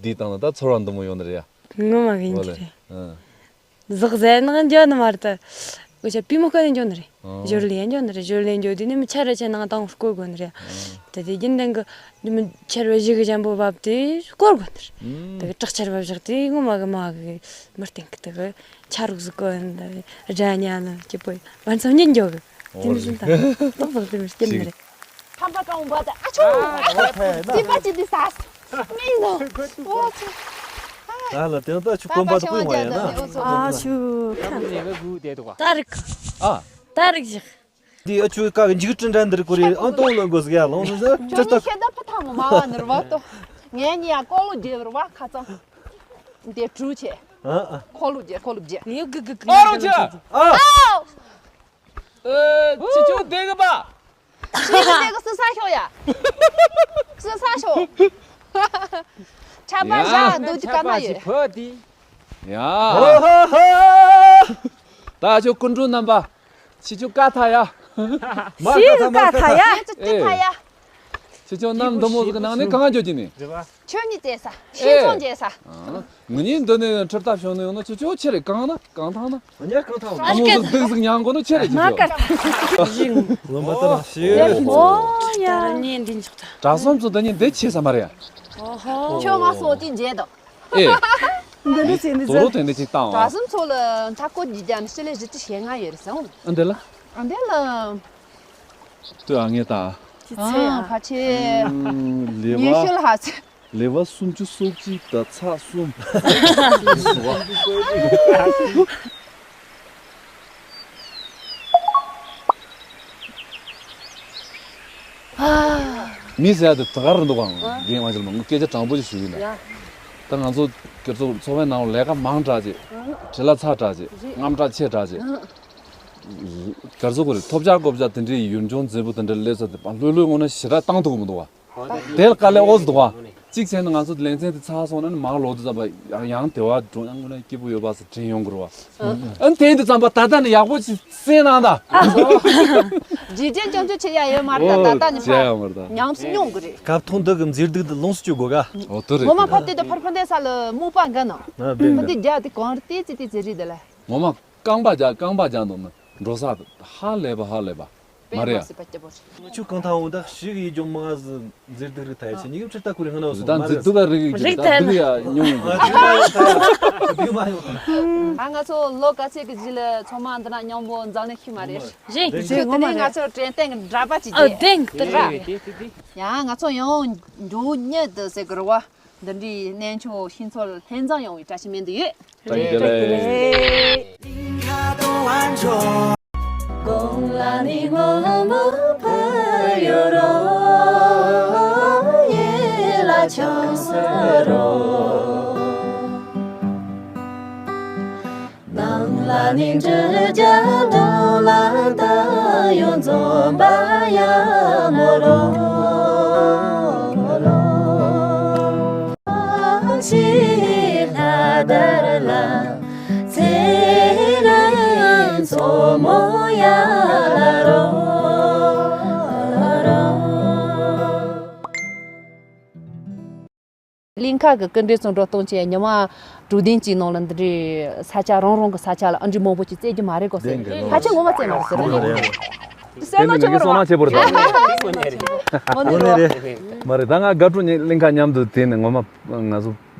འདི་བཏང་ན་ད་ཚོར་བ་འདི་མོ་ཡོང་ནི་རེད་ཡ། ངོ་མ་གི་ཨོ་ཡིན་ལེ་གི་རེད། ཨ། ཟག་ཟེར་ནག་འཇོ་ནི་མ་རེད་ད། འུ་ཅག་པུས་མོ་ཁ་ནས་འཇོ་ནི་རེད། ཨོ། ཞོར་ལས་འཇོ་ནི་རེད། ཞོར་ལས་འཇོ་དུས་ནི་མི་ཆར་ར་ཆེ་ནང་དང་སྐོར་དགོས་ནི་རེད། ཨོ། ད་དེ་རྒྱུན་ལྡན་གི་ནི་མི་ཆར་བ་ཞིག་གི་ཅན་པོ་བབས་དུས་སྐོར་དགོས་ནི་རེད། ཨུམ། ད་གི་དྲག་ཆར་བབས་བཞག་དུས་ངོ་མ་གི་མ་གི་མི་སྟེང་གི་ད་གི་ཆ་རུག་ཟིག་གོ་ཡིན་ད་གི་སྒྲ་ཉན་ནི་སྐྱིད་པོ་ཡིན། བར་མཚམས་ཉིན་འཇོ་གི། དེ་ནི་བཞིན་ད་ཏོག་ཏོག་དེ་མི་སྐྱིད་ནི་རེད། ཁམས་པ་གང་བ་དང་ཨ་ཆོ། ཨ་ཨ་ཨ་ཨ་ཨ། སྲིད་པ་ཅི་འདི་ཟ། མིན་ནོ། ཨོ་ཆོ། ད་ལ་དེ་ད་ཆུ་དཀོན་པ་དུ་ཀུན་བ་ཡ་ན། ཨ་ཆུ། ད་རིག་ཨ། ད་རིག་ཞིག་ཨ། འདི་ཨ་ཆུ་ཀ་གི་འཇིག་སྤྲིན་འདྲ་འདིར་ཀུ་རེ་ཨང་ཏོང་ལོན་དགོས་ཟིག་ཡ་ལོང་ཟིག་ཁྱོད་ཅི་ཉིད་ད་ཁྱེད་ད་ཕ་ཐང་མ་བ་ནི་ར་བ་ཏོ། ངས་ཉི་ཡ་ཀོ་ལོ་རྒྱེ་བར་བ་ཁ་ཚང་། འདི་གྲུ་ཆེ། ཨ་ཨ། ཁོ་ལོ་རྒྱེ་ཁོ་ལོ་རྒྱེ། ངས་གི་གི་གི། ཨ་རོ་ཆ། ཨ། ཨ། ཨ། ཨེ། ཅི་ཅོ་དེ་གི་པ། ཅི་གི་དེ་གི་སི་ས་ཤོ་ཡ། སི་ས་ཤོ། ཆ་པ་ཡ། ཞག་འདུག་ཅི་ག་ན་ཡོད། ཆ་པ་ཅི་ཕོ་དི། ཡ། ཧོ་ཧོ་ཧོ། ད་ཅོ་སྐུ་མགྲོན་རྣམ་པ། ཅི་ཅོ་ཀ་ཐ་ཡ། མ་ཀ་ཐ་མ་ཀ་ཐ་ཡ། ཅི་ཅི་ཐ་ཡ། ཅི་ཅོ་གནམ་འདི་མོ་ཟིག་གི་ནང་ནས་གང་འཇོག་གི་ནི། ཁྱོད་གཉིས་བཙལ་ས། ཤིང་ཚོང་བྱེད་ས། ཨ། ངེད་གཉིས་འདི་ནས་ཁྲིར་ཐབ་བྱུང་ནས་ཡོང་ན་ཁྱོད་ཁྱོད་ཆེ་རེད་གང་ན་གང་ཐང་ན། ཨ་ཉལ་གང་ཐང་ན། ཨ་མོ་ཟིག་སྡུག་ཟིག་མྱང་གོ་ནོ་ཆེ་རེད་ཁྱོད་ཁྱོད། ལོན་པ་ལྟར་ཞེས། ཨོ་ཡ། ངས་འདི་འཇོག་ད། གྲྭ་གསུམ་ཚོ་འདི་གཉིས་འདི་ཆེ་ས་མ་རེད་ཡ། ཨོ་ཧོ། ཁྱོད་ང་སོ་ཅི་འཇལ་དང་། ཨེ། འདི་འདྲ་བྱས་འདི་དོ་རོ་ཚེ། དེ་འདྲ་ཅིག་བཏང་བ། གྲྭ་གསུམ་ཚོ་ལ་མཐའ་སྐོར་བགྱིས་ཀྱང་ཕྱི་ལས་བཞི་བཅུ་ཞེ་ལྔ་ཡོད་རེད་ཟེར། ཨ་འདི་ལ། ཨ་འདི་ལ། ལྟོས་ཨ་ངས་ད། ཅི་ཚེ་ཨ། ཨ་ཕ་ཆེ། ཨུམ། ལེ་ཉི་བ། ཤུལ་ཧ་ཚེ། ལེ་བ་སུམ་ཅུ་སོ་གཅིག་དང་ཚེག་གསུམ། མི་ཟེར་ཡ་དེ་ད་ག་རེ་འདུག་གམ། རྒན་མ་ཆེ་ལ་མ་ངུ་སྐད་ཆ་དྲང་པོ་ཞིག་ཞུ་གི་ཡིན་ལ། ཡ། ད་ང་ཚོ་སྒེར་ཚོགས་ཚོགས་པའི་ནང་ལས་ཀ་མང་དྲགས་ཅིག་བྲེལ་བ་ཚ་དྲགས་ཅིག་རེད། རྔམ་དྲག་ཆེ་དྲགས་ཅིག་ག་རེ་ཟེར་དགོས་རེད། ཐོབ་བྱ་དགོས་བྱ་དེ་འདྲའི་ཡུལ་ལྗོངས་མཛེས་པོ་དེ་འདྲ་སླེབས་ས་དེ་ལྷོད་ལྷོད་ངོ་ན་ཞེ་དྲག་བཏང་ཐུབ་ཀྱི་མི་འདུག་བ། དེ་ལ་དཀའ་ལས་ཨོ་ཙི་འདུག་བ། གཅིག་བྱས་ན་ང་ཚོ་ལེ་ཚན་དེ་ཚར་སོང་ན་ནི་མར་ལོག་དུས་ཙམ་པ་ཡང་དེ་བ་འགྲོ་ཡང་ངོ་ན་སྐྱིད་པོ་ཡོད་པ་ཟེར་དྲན་ཡོང་གི་རེད་བ། ཨ་ནི་དེ་ཡིན་དུས་ཙམ་པ་ད་ལྟ་ནི་ཡག་པོ་ཅིག་སེམས་ནང་ད། རྗེས་དྲན་ཅང་ཅོ་བྱེད་ཡ་ཡོད་མ་རེད་ད། ད་ལྟ་ནི་ཕར་ཉམས་སུ་མྱོང་གི་རེད། སྐབས་ཐོག་འདི་གི་མཛེས་སྡུག་འདི་ལོངས་སུ་སྤྱོད་དགོས་ག་ཨོ་དེ་རེད། ངོ་མ་ཕར་བལྟས་དུས་ཕར་ཕུ་འདེད་ས་ལ་སྨུག་པ་འགའ་ན། ཨ་བདེན་ཕུ་འདེད་རྒྱག་དེ་གང་རེད་དེ་ཙི་ཏི་ཙི་རེད་དེ་ལ། ངོ་མ་རྐང་པ་རྒྱག་རྐང་པ་རྒྱག་འདུག་ན་འགྲོ་ས་ཧ་ལས་པ་ཧ་ལས་པ། མ་རེད་ཡ། ཆུ་གང་ཐང་འོང་ད་ཞིག་ཡིད་ཇོ་མ་ཟི་མཛེས་སྡུག་རིག་ཐ་ཡ་ཆེ་ཉིག་ཕྱིར་ད་ཁུ་རི་ཧ་ན་སོང་། ད་མཛེས་སྡུག་རིག་རིག་ད་སྡུག་ཡ་ཉུང་ཡོད། སྡུག་མ་ཡོང་། ད་ང་ཚོ་ལོ་ག་ཚད་ཀྱི་རྗེས་ལ་ཚང་མ་འདི་ན་མཉམ་པོ་འཛམ་གླིང་ཤི་མ་རེད། རེད་རེད། ཁྱོད་དེ་ནས་ང་ཚོ་དྲན་རྟེན་གྱི་འདྲ་པ་ཅིག་ཨ་བསྡད་བསྡད་ར། ཡ་ང་ཚོ་ཡང་འགྲོ་ཉེ་དུ་ཟེར་གི་རེད་བ། འདི་འདྲའི་གནས་མཆོག་ཤིང་ཚོར་ལྷན་འཛོམས་ཡོང་བའི་བཀྲ་ཤིས་སྨོན་འདུན་ཡོད། བཀྲ་ཤིས་བདེ་ལེགས། གོང་ལ་ནི་ངོ་མ་ཕ་ཡོད་རོ། ཡེ་ལ་ཆང་ས་རོ། ནང་ལ་ནི་འདྲི་རྒྱ་དུ་ལ་ད་ཡོད་འཛོམས་པ་ཡ་མོ་རོ། ཤི་ལྷ་དར་ལ་ཚེ་རིང་མཚོ་མོ་ཡ་ལ་རོ། གླིང་ཁ་གི་སྐུ་མགྲོན་ཚོ་འགྲོ་གཏོང་བྱས་ཉི་མ་དྲུག་བདུན་གྱི་ནང་ལ་འདི་འདྲའི་ས་ཆ་རང་རང་གི་ས་ཆ་ལ་ཨ་འདྲའི་མང་པོ་ཅིག་བཙལ་རྒྱུ་མ་རེད་གོ་ཟེར། ཕལ་ཆེར་ངོ་མ་བཙལ་མ་རེད་ཟེར། ངོ་མ་རེད། དེ་ནི་ངེད་ཀྱི་བསོད་ནམས་ཆེ་པོ་རེད་ད། མ་རེད་ད་ང་དགའ་སྤྲོ་ཉིད་གླིང་ཁ་མཉམ་དུ་དེ་ནི་ངོ་མ་ང་ཚོ་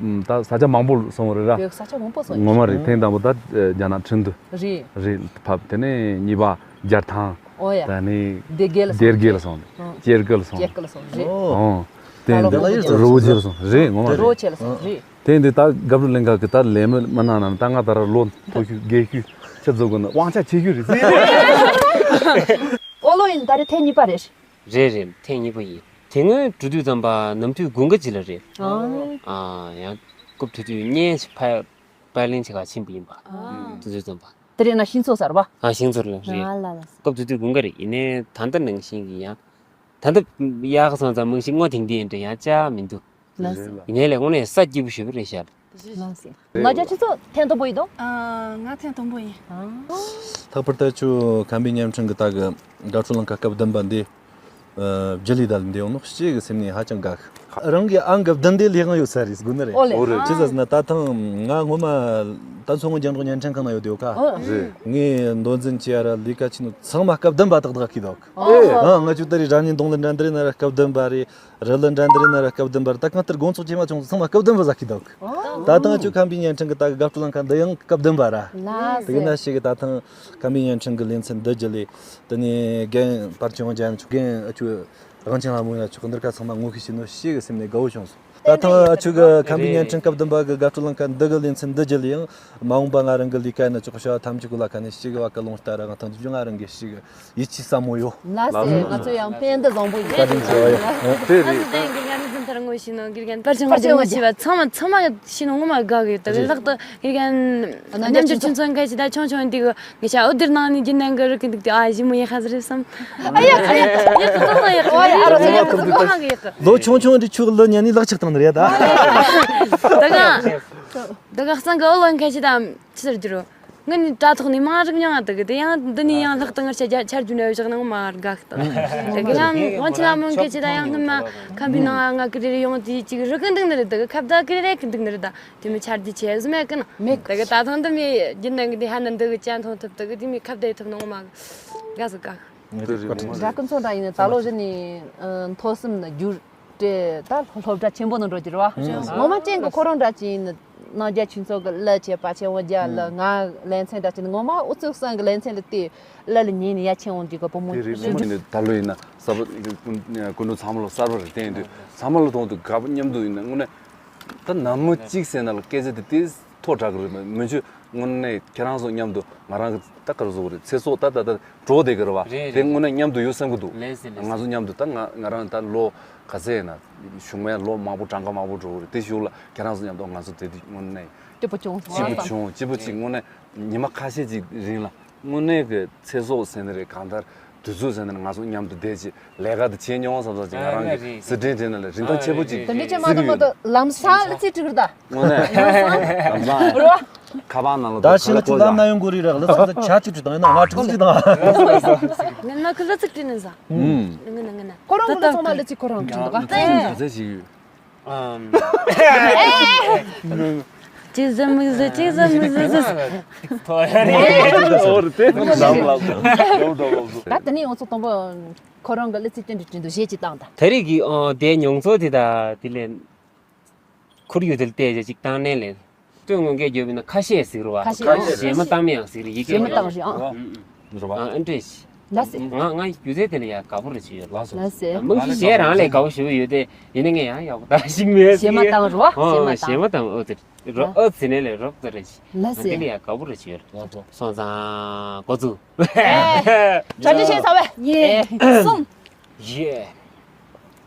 ད་ས་ཆ་མང་པོ་སོང་བ་རེད་ར། ས་ཆ་མང་པོ་སོང་ངོ་མ་རེད། ཐེངས་དང་པོ་ད་རྒྱ་ནག་ཁྲིན་ཏུ་རེད། རེད་ཕབ། དེ་ནས་གཉིས་པ་རྒྱལ་ཐང་། ཨོ་ཡ། ད་ནི་སྡེ་དགེ་ལ་སོང་། སྡེ་དགེ་ལ་སོང་། སྡེ་དགེ་ལ་སོང་། སྡེ་དགེ་ལ་སོང་རེད། ཨོ། དེ་འདི་རི་བོ་ཆེ་ལ་སོང་རེད། ངོ་མ་རི་རེད། བོ་ཆེ་ལ་སོང་རེད། དེ་འདི་ད་སྒབ་ལུ་ལེན་ག་གི་ད་ལས་མི་མི་ན་ན་ད་ང་ད་ར་ལོ་མཐོ་ཤོས་རྒས་ཤོས་ཆེ་བཟོ་དགོས་ན་དབང་ཆ་ཆེ་ཤོས་རེད་ཟེར། ཨོ་ལོ་ཡིན་ད་རེ་ཐེངས་གཉིས་པ་རེད། རེད་རེད། ཐེངས་གཉིས་པ་ཡིན། དེ་སྔོན་འགྲོ་དུས་ཙམ་པ་ནམ་དུས་དགུན་ཁ་ཅིག་ལ་རེད། ཨ། ཨ་ཡང་སྐབས་དེ་དུས་བརྙན་ཞིག་ཕ་པར་ལེན་བྱེད་ག་ཕྱིན་པ་ཡིན་པ། ཨ། དེ་དུས་ཙམ་པ། དེ་རེད་ན་ཤིང་ཚོ་ཟེར་བ། ཨ་ཤིང་ཚོ་ལ་རེད། ཨ་ལ་ལ། སྐབས་དེ་དུས་དགུན་ཁ་རེད། ཡིན་ནའི་ད་ལྟ་ནང་བཞིན་གྱི་ཡང་། ད་ལྟ་ཡག་སོང་ཙང་རྨང་གཞི་སྔོ་ཐིང་ཐིང་ཡིན་འདྲ་ཡང་ཅག་མི་འདུག་ལགས་སོ། ཡིན་ནའི་ལས་དངོས་གནས་ས་སྐྱིད་པོ་ཞེ་པོ་རེད་ཤག་ལགས་སོ། ང་རྒྱལ་ཁྱེད་ཚོ་ཐེངས་དང་པོ་ཡིན་དོ། ཨ། ང་ཐེངས་དང་པོ་ཡིན། ཨ། ལྷག་པར་དུ་ཁྱོད་ཁམས་པའི་བརྙན་འཕྲིན་གྱི་ད་གི་དགའ་སྤྲོ་ལང་ཀ་སྐབས་བདུན་པ་འདི་བརྒྱུད་ལས་ད་ལ་འདི་ཡོང་ནོ་གཅིག་གི་སེམས་ནས་ཧ་ཅང་དགའ་གི། རང་གི་ཨང་གི་བདུན་འདི་ལས་དབང་ཡོད་ས་རེད་དགོས་ནི་རེད། ཨོ་ལེ། ཨོ་རེད། ཅི་ཟེར་ན་ད་ཐེངས་ང་སྔོན་མ་ད་མཚོ་སྔོན་རྒྱང་སྒྲོག་བརྙན་འཕྲིན་ཁང་ན་ཡོད་དེ་ཡོད་ཀ། ཨོ། རེད། ངས་མདོ་འཛིན་བྱས་ཡ་ར་ལས་ཀ་བྱས་ནོ་ཚང་མ་སྐབས་བདུན་པ་ཏག་ཏག་གི་འདུག་ཨོ། ཨ། ང་ཆུ་ད་རེས་རང་ཉིད་གདོང་ལ་འདྲ་འདི་རེད་ན་ར་སྐབས་བདུན་པ་རེད། རི་ལ་འདྲ་འདི་རེད་ན་ར་སྐབས་བདུན་པ་རེད། ད་གང་ལྟར་དགོང་ཚོགས་ཆེ་མ་ཆུང་ཚང་མ་སྐབས་བདུན་པ་ཟ་གི་འདུག་ད་ཐེངས་ཆུ་ཁམས་པའི་བརྙན་འཕྲིན་གི་ད་གི་དགའ་སྤྲོ་ལང་ཀ་འདི་ཡང་སྐབས་བདུན་པ་ར། དེ་གི་ན་ཞིག་གི་ད་ཐེངས་ཁམས་པའི་བརྙན་འཕྲིན་གི་ལེ་ཚན་འདི་བརྒྱུད་ལས་དེ་ནས་རྒན་པར་ཆེ་བོ་ཅན་ཆུ་རྒན་ཨ་ཆུ་རང་ཆེན་ལ་མོ་ཡ་ཆུ་གི་འདིར་ཀ་ཚང་མ་ངོ་ཤེས་བྱས་ནོ་ཞིག་གི་སེམས་ནས་དགའ་བོ་བྱུང་སོང་། ད་ཐེངས་ཨ་ཆུ་གི་ཁམས་པའི་བརྙན་འཕྲིན་སྐབས་བདུན་པ་གི་དགའ་སྤྲོ་ལང་ཀ་འདི་གི་ལེ་ཚན་འདི་བརྒྱུད་ལས་ཡང་མ་འོངས་པ་ང་རང་གི་ལས་ཀ་ཡིན་ན་ཆོག་གི་བྱ་བ་ཐམས་ཅད་གི་ལ་ཁ་ནས་ཞིག་གི་བ་གི་ལོང་ལྟ་ར་ང་ཐང་ཆུ་ང་རང་གི་ཞིག་གི་ཡིད་ཆེས་ཟབ་མོ་ཡོད། ལགས་སོ། ང་ཚོ་ཡང་ཕན་བདེ་བཟང་པོ་ཡིན། བཀའ་དྲིན་ཆེ་བ་ཡོད། དེ་རེད། དེ་དགེ་རྒན་རིག་འཛིན་ལྟར་ངོ་ཤེས་ནོ་དགེ་རྒན་པར་ཆེན་པར་ཆེན་ངོ་ཤེས་པ་ཚང་མ་ཚང་མ་ཤེས་ནོ་ངོ་མ་དགའ་གི་ད་གི་ལྷག་ཏུ་དགེ་རྒན་རྣམ་འགྱུར་ཆུ་མཚོན་མཁན་ཞིག་ད་ཆུང་ཆུང་འདི་གི་ངེད་ཤ་འོ་འདིར་ནང་ནས་རྒྱུན་ལྡན་གི་རིག་གི་འདུག་དེ་ཨ་ཞི་མོ་ཡག་ཧ་ཟི་རེད་བསམ། ཨ་ཡག་ཡག་ཏོག་ཏོག་ཡག་ཨ་ཡག་ཨ་རོ་ཡག་ཏོག་ཏོག་ཡག་ཡག་ལོ་ཆུང་ཆུང་འདི་ཆུ་གི་ལོ་ཉན་ནི་ལག་ཆགས་བཏང་ནི་རེད་ད། ད་ག་ད་ག་གསང་གི་ཨོ་ལོན་མཁན་ཞིག་ད། ཅི་ཟེར་རྒྱུ་རོ། ངི་ནི་དྲ་ཐོག་ནས་མང་རིག་མྱོང་ང་དག་གི་དེ་ཡང་འདི་ནས་ཡང་ལྷག་ཏུ་ངར་ཆ་རྒྱ་ཆར་རྒྱུ་ནས་བཞག་ནང་མ་དགའ་གི་དང་། དེ་གི་ཡང་ངོ་ཆེ་ལ་མོན་ཁེ་ཆེ་ད་ཡང་སྣུམ་མ་ཁམ་པའི་ནང་ང་ཀི་རེ་རེ་ཡོང་དེ་ཅིག་རི་གི་འདུག་ནི་རེད་དག་གི་ཁབ་ད་ཀི་རེ་རེ་གི་འདུག་ནི་རེད་ད་དེ་མི་ཆར་རྒྱུ་ཆེ་ཟི་མེད་གི་ན། མེད་གི། དག་གི་ད་ཐང་འདི་མི་རྒྱུན་ནང་གི་དེ་ཧ་ན་འདི་གི་ཅན་ཐོང་ཐུབ་དག་གི་དེ་མི་ཁབ་ད་ཡི་ཐུབ་ནང་མ་དགའ་ཟི་དགའ་གི། འདྲ་ཀུན་ཚོ་འདྲ་ཡིན་ན་ད་ལོ་བཞི་ནས་མཐོ་གསུམ་ན་བསྒྱུར། དེ་ད་སློབ་གྲྭ་ཆེན་པོ་ནང་འགྲོ་རྒྱུ་རེད་བ། ངོ་མ་ཅན་གྱི་ཁོ་རང་འདྲ་ཅིག་ཡིན་ན་ནང་རྒྱ་ཆུ་ཚོད་ཀྱི་གླུ་བྱས་པ་ཆེན་བོ་རྒྱ་ལ་ང་ལེ་ཚན་འདྲ་ཅིག་ངོ་མ་ཨུ་ཚུགས་སང་གི་ལེ་ཚན་ལ་དེ་གླུ་ལ་ཉན་ནས་ཡ་ཆེན་བོ་འདི་གི་བུ་མོ་དེ་རེད། ངོ་མ་ནི་ད་ལོ་ཡིན་ན་གསར་པ་ཀུན་སློང་ཚང་མ་ལོ་གསར་པ་རེད། དེ་ཡིན་དུས་ཚང་མ་ལ་མཐོང་དུས་དགའ་པོ་མཉམ་དུ་ཡིན་ན་དངོས་གནས། ད་ནམ་མོ་གཅིག་ཟེར་ན་ལ་སྐད་ཆ་དེ་དེ་ཐོག་དྲག་གི་རེད། མི་ཆུ་དངོས་གནས་ཁྱེད་རང་ཚོ་མཉམ་དུ་ང་རང་གི་ད་ག་རེ་བཟོ་གི་རེད། ཚེ་སྲོག་ད་ད་ད་འགྲོ་བསྡད་གི་རེད་བ། རེད་རེད། དེ་དངོས་གནས་མཉམ་དུ་ཡོད་བསམ་གི་འདུག་ལགས་སེ་ལགས་སེ། ང་ཚོ་མཉམ་དུ་ད་ང་ང་རང་ད་ལོ་ག་ཚད་ཡིན་ན་གཞུག་མའི་ལོ་མང་པོ་གྲངས་ཀ་མང་པོ་འགྲོ་གི་རེད། དེ་གཞུག་ལ་ཁྱེད་རང་ཚོ་མཉམ་དུ་ང་ཚོ་དེ་དུས་དངོས་གནས་སྐྱིད་པོ་བྱུང་སོང་། སྐྱིད་པོ་བྱུང་། སྐྱིད་པོ་ཅིག་དངོས་གནས་ཉི་མ་ཁ་ཤས་ཅིག་རིང་ལ། དངོས་གནས་ཀྱི་ཚེ་སྲོག་ཟེར་ནི་རེད། གང་ལྟར་དུས་ཚོད་ཟེར་ནི་རེད། ང་ཚོ་མཉམ་དུ་བསྡད་ཅིག་ལས་ཀ་དེ་བྱེད་མྱོང་བསམ་བསམ་ཅིག་ང་རང་གི་ཨ་ནི་རེད། སི་ཁྲིན་དྲན་ནི་ལ་རིན་ཐང་ཆེ་པོ་ཅིག་དེ་འདྲའི་ཅན་མ་གཟིགས་གི་ཡོད། དང་མ་དང་ལམ་སང་ལ་ཚེ་གྲིག་རེད་ད། དངོས་གནས་ལམ་སང་ལམ་སང་རེད་བ། ཁ་པར་ནང་ལ་ད་ཕྱི་ལ་ཁ་ཁོ་ལམ་ན་ཡོང་དགོས་རེད་ར། ལ་སང་ཆ་ཆུ་ཁྲི་དང་ཡིན་ན་ང་ཁྲི་ཁྲི་དང་། ངན་ན་ཁི་ལ་ཚིག་དྲིན་ནི་ཟ། ངན་ན་ངན་ན། ཁོ་རང་ངོ་ལ་ཚང་མ་ལ་ཚིག་ཁོ་རང་དྲིན་འདུག་ག་ག་ཚད་ཞིག་ཡོད། ཨམ། གཅིག་ཟ་མིག་ཟ་གཅིག་ཟ་མིག་ཟ་ཟ། ཐོ་ཡ་རེད། འོ་རེད་དེ་ནི་ལམ་ལ་ཡོང་འགྲོ་བ་བཟོ། ད་དེ་ནས་ཡོང་ཚོ་དང་པོ་ཁོ་རང་གི་ལི་ཚིག་སྟོན་དུ་དྲིན་དུ་བཞེས་ཀྱི་བཏང་ད། ད་རེས་ཀྱི་ཨོ་དེ་མྱོང་ཚོར་དེ་དང་དེ་ལས་ཁོར་ཡུག་དེ་ལ་བལྟས་བྱས་ཅིག་བཏང་ནས་ལས། སྟོད་མངོན་སྐད་བརྗོད་པ་ཡིན་ན་ཁ་ཤས་ཟེར་བ། ཁ་ཤས། ཁ་ཤས། གཞས་མ་བཏང་མི་ཡང་ཟེར་ཡི་གེ། གཞས་མ་བཏང་རེད་ཨང་། རེད་བ། ཨ་ཨ་འདྲས་ཤིག་ལ་སེ། ང་ང་སྒྱུ་རྩལ་དེ་ལ་ཡང་དགའ་པོ་རེ་བྱེད་ཡོད་ལ། ལ་སེ། རྨང་གཞི་གཞས་རང་ལས་དགའ་པོ་ཞེ་པོ་ཡོད་དེ་ཡིན་ན་ངས་ཡང་ཡག་པོ་ད་ཞིག་མེད་ཟེར། གཞས་མ་བཏང་རོ། ཨ་གཞས་མ་བཏང་། ཨོ་དེ་རོ། ཨ་ཟེར་ནས་ལས་རོབ་ད་རེ་ཞིག་ལ་སེ། དེ་ལ་ཡང་དགའ་པོ་རེ་བྱེད་ཡོད། སོང་ཙང་འགོ་བཙུགས། ཨེ། བྱ་བྱེད་བྱེད་ས་བས། ངེས་གསུམ། ཡེ།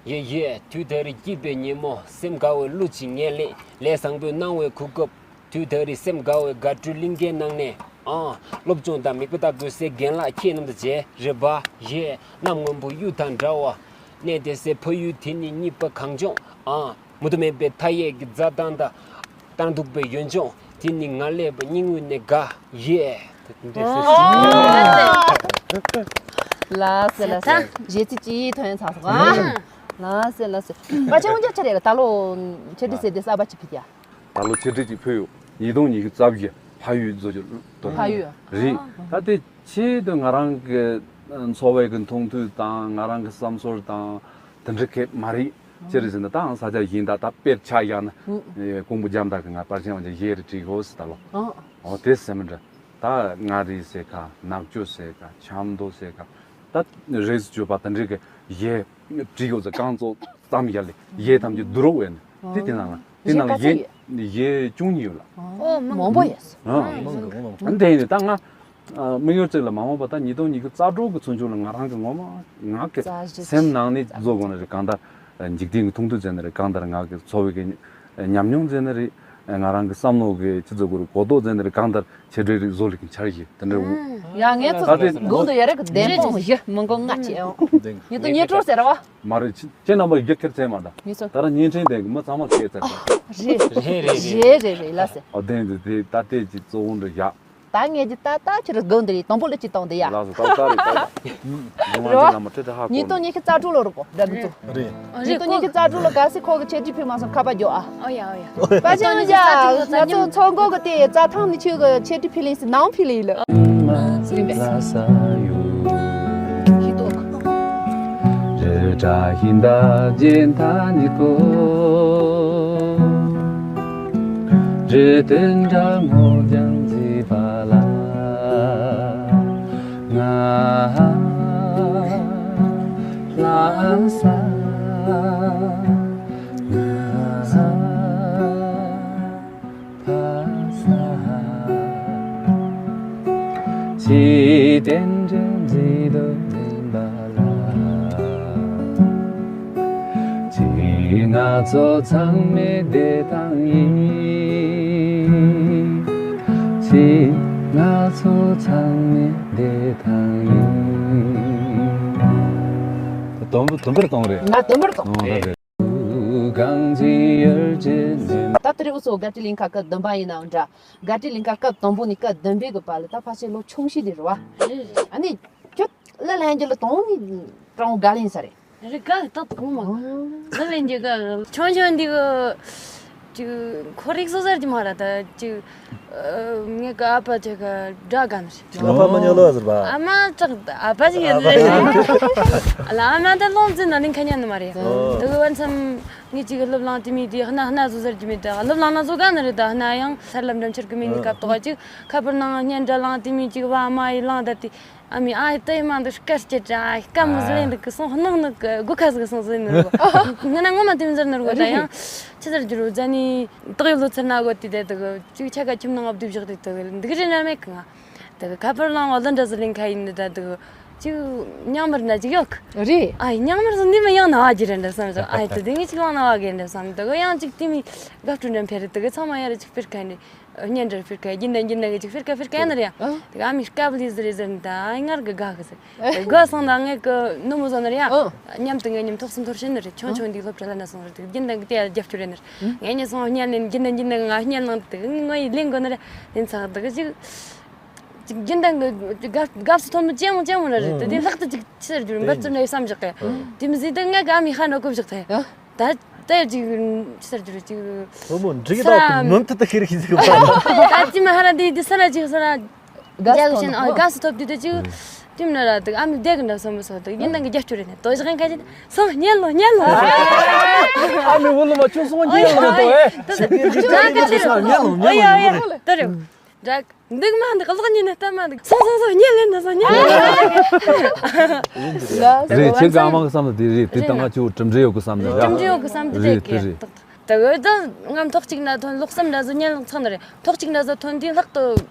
ཡེ་ཡེ། དུས་ད་རེས་སྐྱིད་པའི་ཉིན་མོ། སེམས་དགའ་བའི་གླུ་ཅིག་ངས་ལེན། ལས་བཟང་པོའི་སྣང་བའི་གོ་སྐབས། དུས་ད་རེས་སེམས་དགའ་བའི་དགའ་སྤྲོའི་གླིང་གའི་ནང་ནས། ཨང་། སློབ་སྦྱོང་དང་མིག་དཔེ་ལྟ་དགོས་སའི་རྒན་ལགས་ཁྱེད་རྣམས་དང་མཇལ་རེ་བ་ཡེ། གནམ་སྔོན་པོ་གཡུ་དང་འདྲ་བ། གནས་བསྡད་སའི་ཕ་ཡུལ་དེ་ནི་གཉིས་པ་གངས་ལྗོངས། ཨང་། མུ་མཐའ་མེད་པའི་མཐའ་ཡས་ཀྱི་མཛའ་ཐང་དང་། ལྟར་འདུག་པའི་ཡུལ་ལྗོངས་དེ་ནི་ང་སླེབས་པ་སྙིང་དབུས་ནས་དགའ་ཡེ། ལགས་སེ་ལགས་སེ། གཞས་ཚིག་ཅིག་ཐོན་ཚར་སོང་ཨ། ལགས་སེ་ལགས་སེ། པ་ཆེན་མོ་རྒྱ་ཆེ་རེད་ལ་ད་ལོ་ཆེ་འདྲི་ཟེར་དེ་གསར་པ་ཅིག་ཕུད་ཀྱ། ད་ལོ་ཆེ་འདྲི་ཅིག་ཕུད་ཡོད། ཉིས་སྟོང་ཉི་ཤུ་རྩ་བཞི་ཕ་ཡུལ་བཟོ་རྒྱུ་དོན་ཕ་ཡུལ་རེད། ད་དེ་ཆེད་དུ་ང་རང་གི་འཚོ་བའི་གི་མཐོང་ཐོས་དང་ང་རང་གི་བསམ་ཚོར་དང་དེ་འདྲ་གས་མ་རེད། ཅི་རེད་ཟེར་ན་ད་ས་ཆ་གཞན་དག་ད་དཔེར་ཆ་བཞག་ན་ཀོང་པོ་རྒྱ་མདའ་གི་ང་པར་ཆེན་བ་ཅན་གཞས་རེ་བྲིས་གོ་ཟེར་ད་ལོ། ཨོ་དེ་སེམས་འདྲ། ད་མངའ་རིས་ཟེར་ཁ་ནག་ཆུ་ཟེར་ཁ་ཆབ་མདོ་ཟེར་ཁ་ད་རེས་སུ་བཅོས་པ་དེ་འདྲ་གི་གཞས་བྲིས་གོ་ཟེར་རྐང་བཙུགས་ ཙམ་ཡར་ལས་གཞས་ཐམས་ཅད་བསྡུ་རོགས་བས་ནས་དེ་དེ་ནང་ལ་དེ་ནང་ལ་གཞས་གཞས་ག་ཚོད་ཡོད། གཞས་བཅུ་གཉིས་ཡོད་ལ། ཨོ་མང་པོ་ཡོད། ཨང་། དེ་ཡིན་ད་ང་། ཨ། དམིགས་ཡུལ་གཅིག་ལ་མ་འོངས་པ་ད་ཉིས་སྟོང་ཉི་ཤུ་རྩ་དྲུག་གི་ཚུན་ཆོད་ལ་ང་རང་གི་ངོ་མ་ང་གི་རྩ་གཞི་སེམས་ནང་ནས་བཟོ་དགོས་ནི་རེད། གང་ལྟར་འཇིག་རྟེན་གྱི་མཐོང་ཐོས་བྱས་ནི་རེད། གང་ལྟར་ང་གི་འཚོ་བའི་གི་ཉམས་མྱོང་བྱས་ནི་རེད། ང་རང་གི་བསམ་བློ་གི་ཅི་ཚོ་གོ་རེད་གོ་རྟོགས་བྱས་ནི་རེད། གང་ལྟར་ཆེ་གྲས་རིགས་བཟོ་ལས་ཀྱི་འཆར་གཞི་དེ་འདྲ་འོ། ཡ་ངས་ད་ཚོ་དེ་དགུང་དུ་ཡ་རེ་གི་བདེན་དཔང་བཞི་མི་འགོ་ལྔ་བྱས་ཨང་། ཉིས་སྟོང་ཉི་དྲུག་ཟེར་བ། མ་རེད། ཁྱེད་ཁྱེད་རྣམ་པ་རྒྱུ་ཁྱེར་ཚད་མ་ད། ངས་ཚོ། ད་ར་བརྙན་འཕྲིན་དེ་གི་མི་ཚང་མ་ཤེས་ཚར་ད། རེད་རེད་རེད་རེད་ལ་ཟེར། ཨ་བདེན་དེ་དེ་ད་ལྟའི་ཅི་གཙོ་བོ་འདྲ་བཞག་ད་ངས་ཀྱི་ད་ད་ཁྱེད་རང་དགོན་འདི་རེད། དང་པོ་ལ་ཅི་བཏང་འདི་ཡ། ལགས་སོ། ད་ལྟ་རེད་ད་ལྟ། རེད་བ། ཉིས་སྟོང་ཉི་ཤུ་རྩ་དྲུག་ལོ་རུ་གོ་འདྲ་གི་ཚོ། རེད། ཉིས་སྟོང་ཉི་ཤུ་རྩ་དྲུག་ལོ་ག་སི་ཁོ་གི་ཆེད་སྒྲིག་ཕུལ་མ་སོང་ཁ་པ་རྒྱོ་ཨ། ཨོ་ཡ་ཨོ་ཡ། པ་ཅང་ཡ་ང་ཚོ་མཚོ་འགོ་གི་དེ་རྩྭ་ཐང་ནི་ཆོས་གི་ཆེད་སྒྲིག་ཕུལ་ལིན་སི་ནང་ཕུལ་ལི་ལ། ལ་ས་ཡོད། ཞིག་ཏོ། རི་བྲག་ཤིང་རྟ་རྒྱན་ཐ་ནི་ཀོ། རི་སྟོན་འདྲ་མོ་ཀྱང་མཛེས་པ་ལ། ང་ལ་ས་ང་ཕ་ས་ཅི་བསྟན་འགྲན་མཛེས་དོ་ལེན་པ་ལ། ཅི་ང་ཚོ་ཚང་མའི་བདེ་ཐང་ཡིན། ཅི་ང་ཚོ་ཚང་མའི་བདེ་ཐང་ཡིན། དུམ་བུ་དུམ་བུར་གཏོང་རེད། ང་དུམ་བུར་གཏོང་ཨོ་རེད། གང་ཅི་ཡོད་ཅི་ནས། ད་དེ་རིང་འུ་ཚོ་དགའ་སྤྲོའི་གླིང་ཁ་སྐབས་བདུན་པ་ཡིན་ནའང་འདྲ། དགའ་སྤྲོའི་གླིང་ཁ་སྐབས་དང་པོ་ནས་སྐབས་བདུན་པའི་གི་བར་ལ་ད་ཕལ་ཆེར་ལོ་ཆུང་ཤོས་དེ་རེད་བ། ཨ་ནི་ཁྱོད་ལ་ལན་རྒྱུ་ལ་དང་ནི་གྲངས་དགའ་ལེན་ས་རེད། རེད་དགའ་ཏག་ཏག་ངོ་མ། ལ་ལན་རྒྱུ་ག་ཆུང་ཆུང་འདི་གི་ཅིག་ཁོ་རིག་སོ་སར་གྱི་མ་ར་ད་ཅིག་ངས་གི་ཨ་ཕ་ཅིག་ག་དགྲ་ག་ནི་རེད། ཨ་ཕ་མ་ཉོ་ལོ་ཟེར་བ། ཨ་མ་ཅག་ཨ་ཕ་ཅིག་ཡོད་ནི་རེད། ལ་ཨ་མ་ད་ལོང་ཙི་ན་ལིང་ཁ་ཉན་ནི་མ་རེད། ཨོ། དེ་གི་བར་མཚམས་ངས་ཅིག་སློབ་གླིང་དེ་མི་དེ་སྣ་སྣ་བཟོ་ཟེར་གྱི་མེད་ད། སློབ་གླིང་ན་བཟོ་ག་ནི་རེད་ད། སྣ་ཡང་སར་ལམ་འགྲམ་ཆར་གི་མི་ནི་སྐབས་ཐོག་ཅིག་ཁ་པར་ནང་སྙན་འདྲ་ལང་དེ་མི་ཅིག་བ་མ་ཡི་ལང་ད་དེ་ཨ་མི་ཨ་ཡི་ཏི་ཡི་མ་འདི་སྐར་སྐྱེད་དྲ་ཨ་ཡི་སྐར་མོ་ཟི་ལེན་འདུག་གི་སོང་སྣང་ནི་གི་སྒོ་ཁ་ཟིག་སོང་ཟི་ནི་རེད། ང་ན་ངོ་མ་དེ་མི་ཟེར་ནི་རེད་ད། ཡང་ཅི་ཟེར་རྒྱུ་རུ་ཛ་ནི་དག་ཡོད་ལོ་ཚར་ན་གོ་དེ་དེ་དག་ཅིག་ཆ་ག་ཁྱིམ་ནང་ཨབ་དུ་བཞག་དེ་དག་འདུག་རེ་ན་མེད་གི་ང་། དེ་གི་ཁ་པར་ལང་བ་ལ་འདྲ་ཟི་ལེན་ཁ་ཡིན་ནི་ད་དེ་གི་ཅིག་ཉང་མར་ན་ཅིག་ཡོད་གི་རེད། ཨ་ཡི་ཉང་མར་སོང་ནི་མི་ཡང་ན་བ་གི་རེད་འདྲ་བསམ་ཞོག་ཨ་ཡི་དེ་དེ་ངས་ཅིག་ལང་ན་བ་གི་རེད་འདྲ་བསམ་དེ་གི་ཡང་ཅིག་དེ་མི་དགའ་སྤྲོ་འདྲ་འཕེལ་རེད། དེ་གི་ཚང་མ་ཡ་རེ་ཅིག་སྤེལ་ཁ་ནི། སྙན་འདྲ་ཕིར་ཀ་རྒྱུན་ལྡན་རྒྱུན་ལྡན་གི་ཅིག་ཕིར་ཀ་ཕིར་ཀ་ཡིན་ནི་རེད་ཡ། ཨ། དེ་ག་ཨ་མི་སྐབས་ལི་ཟི་རེད་ཟེར་ནི་ད་ཨ་ངར་གི་དགའ་གི་ཟེར། དེ་དགའ་སོང་ད་ངས་གི་ནུ་མོ་བཟོ་ནི་རེད་ཡ། ཨ། མཉམ་དུ་ངས་མཉམ་ཐོག་སུ་འཐོར་ཤེས་ནི་རེད། ཆུང་ཆུང་འདི་སློབ་གྲྭ་ལ་ན་སོང་རེད། དེ་རྒྱུན་ལྡན་གི་དེ་ཡ་རྒྱབ་སྐྱོར་རེད་ནི་རེད། ངས་ཉེ་སོང་སྙན་ནི་རྒྱུན་ལྡན་རྒྱུན་ལྡན་གི་ང་སྙན་ནང་དེ་ངོ་ཡི་ལེན་དགོས་ནི་རེད། ལེན་ཚག་དེ་གི་ཅིག་ཅིག་རྒྱུན་ལྡན་གི་དགའ་དགའ་སུ་ཐོན་མི་ཅན་མོ་ཅན་མོ་ར་རེད། དེ་དེ་ལྷག་ཏུ་ཅིག་ཆེར་གྱུར་འབད་བརྩོན་རེ་བསམ་བཞག་གི། དེ་མི་ཟིན་དེ་ངས་ག་མི་ཧ་འགྲོ་གོ་བཞག་ཐལ། ད་ལྟ་ཅིག་ཆི་ཟེར་རྒྱུ་རེད་ཅིག་སློབ་མོ་འགྲིག་ས་ད་མུ་མཐུད་དུ་ཤེས་རིག་ཟིག་ཡོད་པ། ད་ཅི་མ་ཧ་ར་འདི་འདི་ས་ར་ཅིག་ས་ར་དགའ་སུ་རྒྱ་གི་ཐོབ་ཤེས་ན་ཨ་དགའ་སུ་ཐོབ་དུས་དུ་ཅིག་དུས་མི་ན་ར་དུ་ཨ་མི་བདེ་གི་འདྲ་བསམ་མི་སོགས་དུ་ཡིན་ནང་གི་རྒྱ་སྐྱོ་རེད་ནས་དོ་ཞག་ཁ་ཅིག་སོང་སྙན་ལོ་སྙན་ལོ། ཨ་མི་བུ་ལོ་མ་ཆུ་སོང་སྙན་ལོ་དོ་ཨེ། དོ་ཞག་ཁ་ཅིག་སོང་སྙན་ལོ་སྙན་ལོ་དོ་རེད། འདུག་མ་འདུག་གློག་བརྙན་ནས་ལྟ་མ་འདུག་སོང་སོང་སོང་བརྙན་ལེན་ན་སོང་བརྙན་ལེན། རེད་ཁྱེད་ཀྱི་ཨ་མ་གི་བསམ་ན་དེ་རེད། དེ་ལྟ་ང་ཁྱོད་གྲུབ་འབྲས་ཡོད་གི་བསམ་ནས་རེད། གྲུབ་འབྲས་ཡོད་གི་བསམ་དེ་རེད་རེད་དེ་རེད། དེ་འོས་ད་ང་ཐོག་གཅིག་ན་ཐོན་ལོག་བསམ་འདྲ་བཟོ་བརྙན་ལོག་ཚང་ནི་རེད། ཐོག་གཅིག་ན་བཟོ་ཐོན་དུས་ལྷག་ཏུ་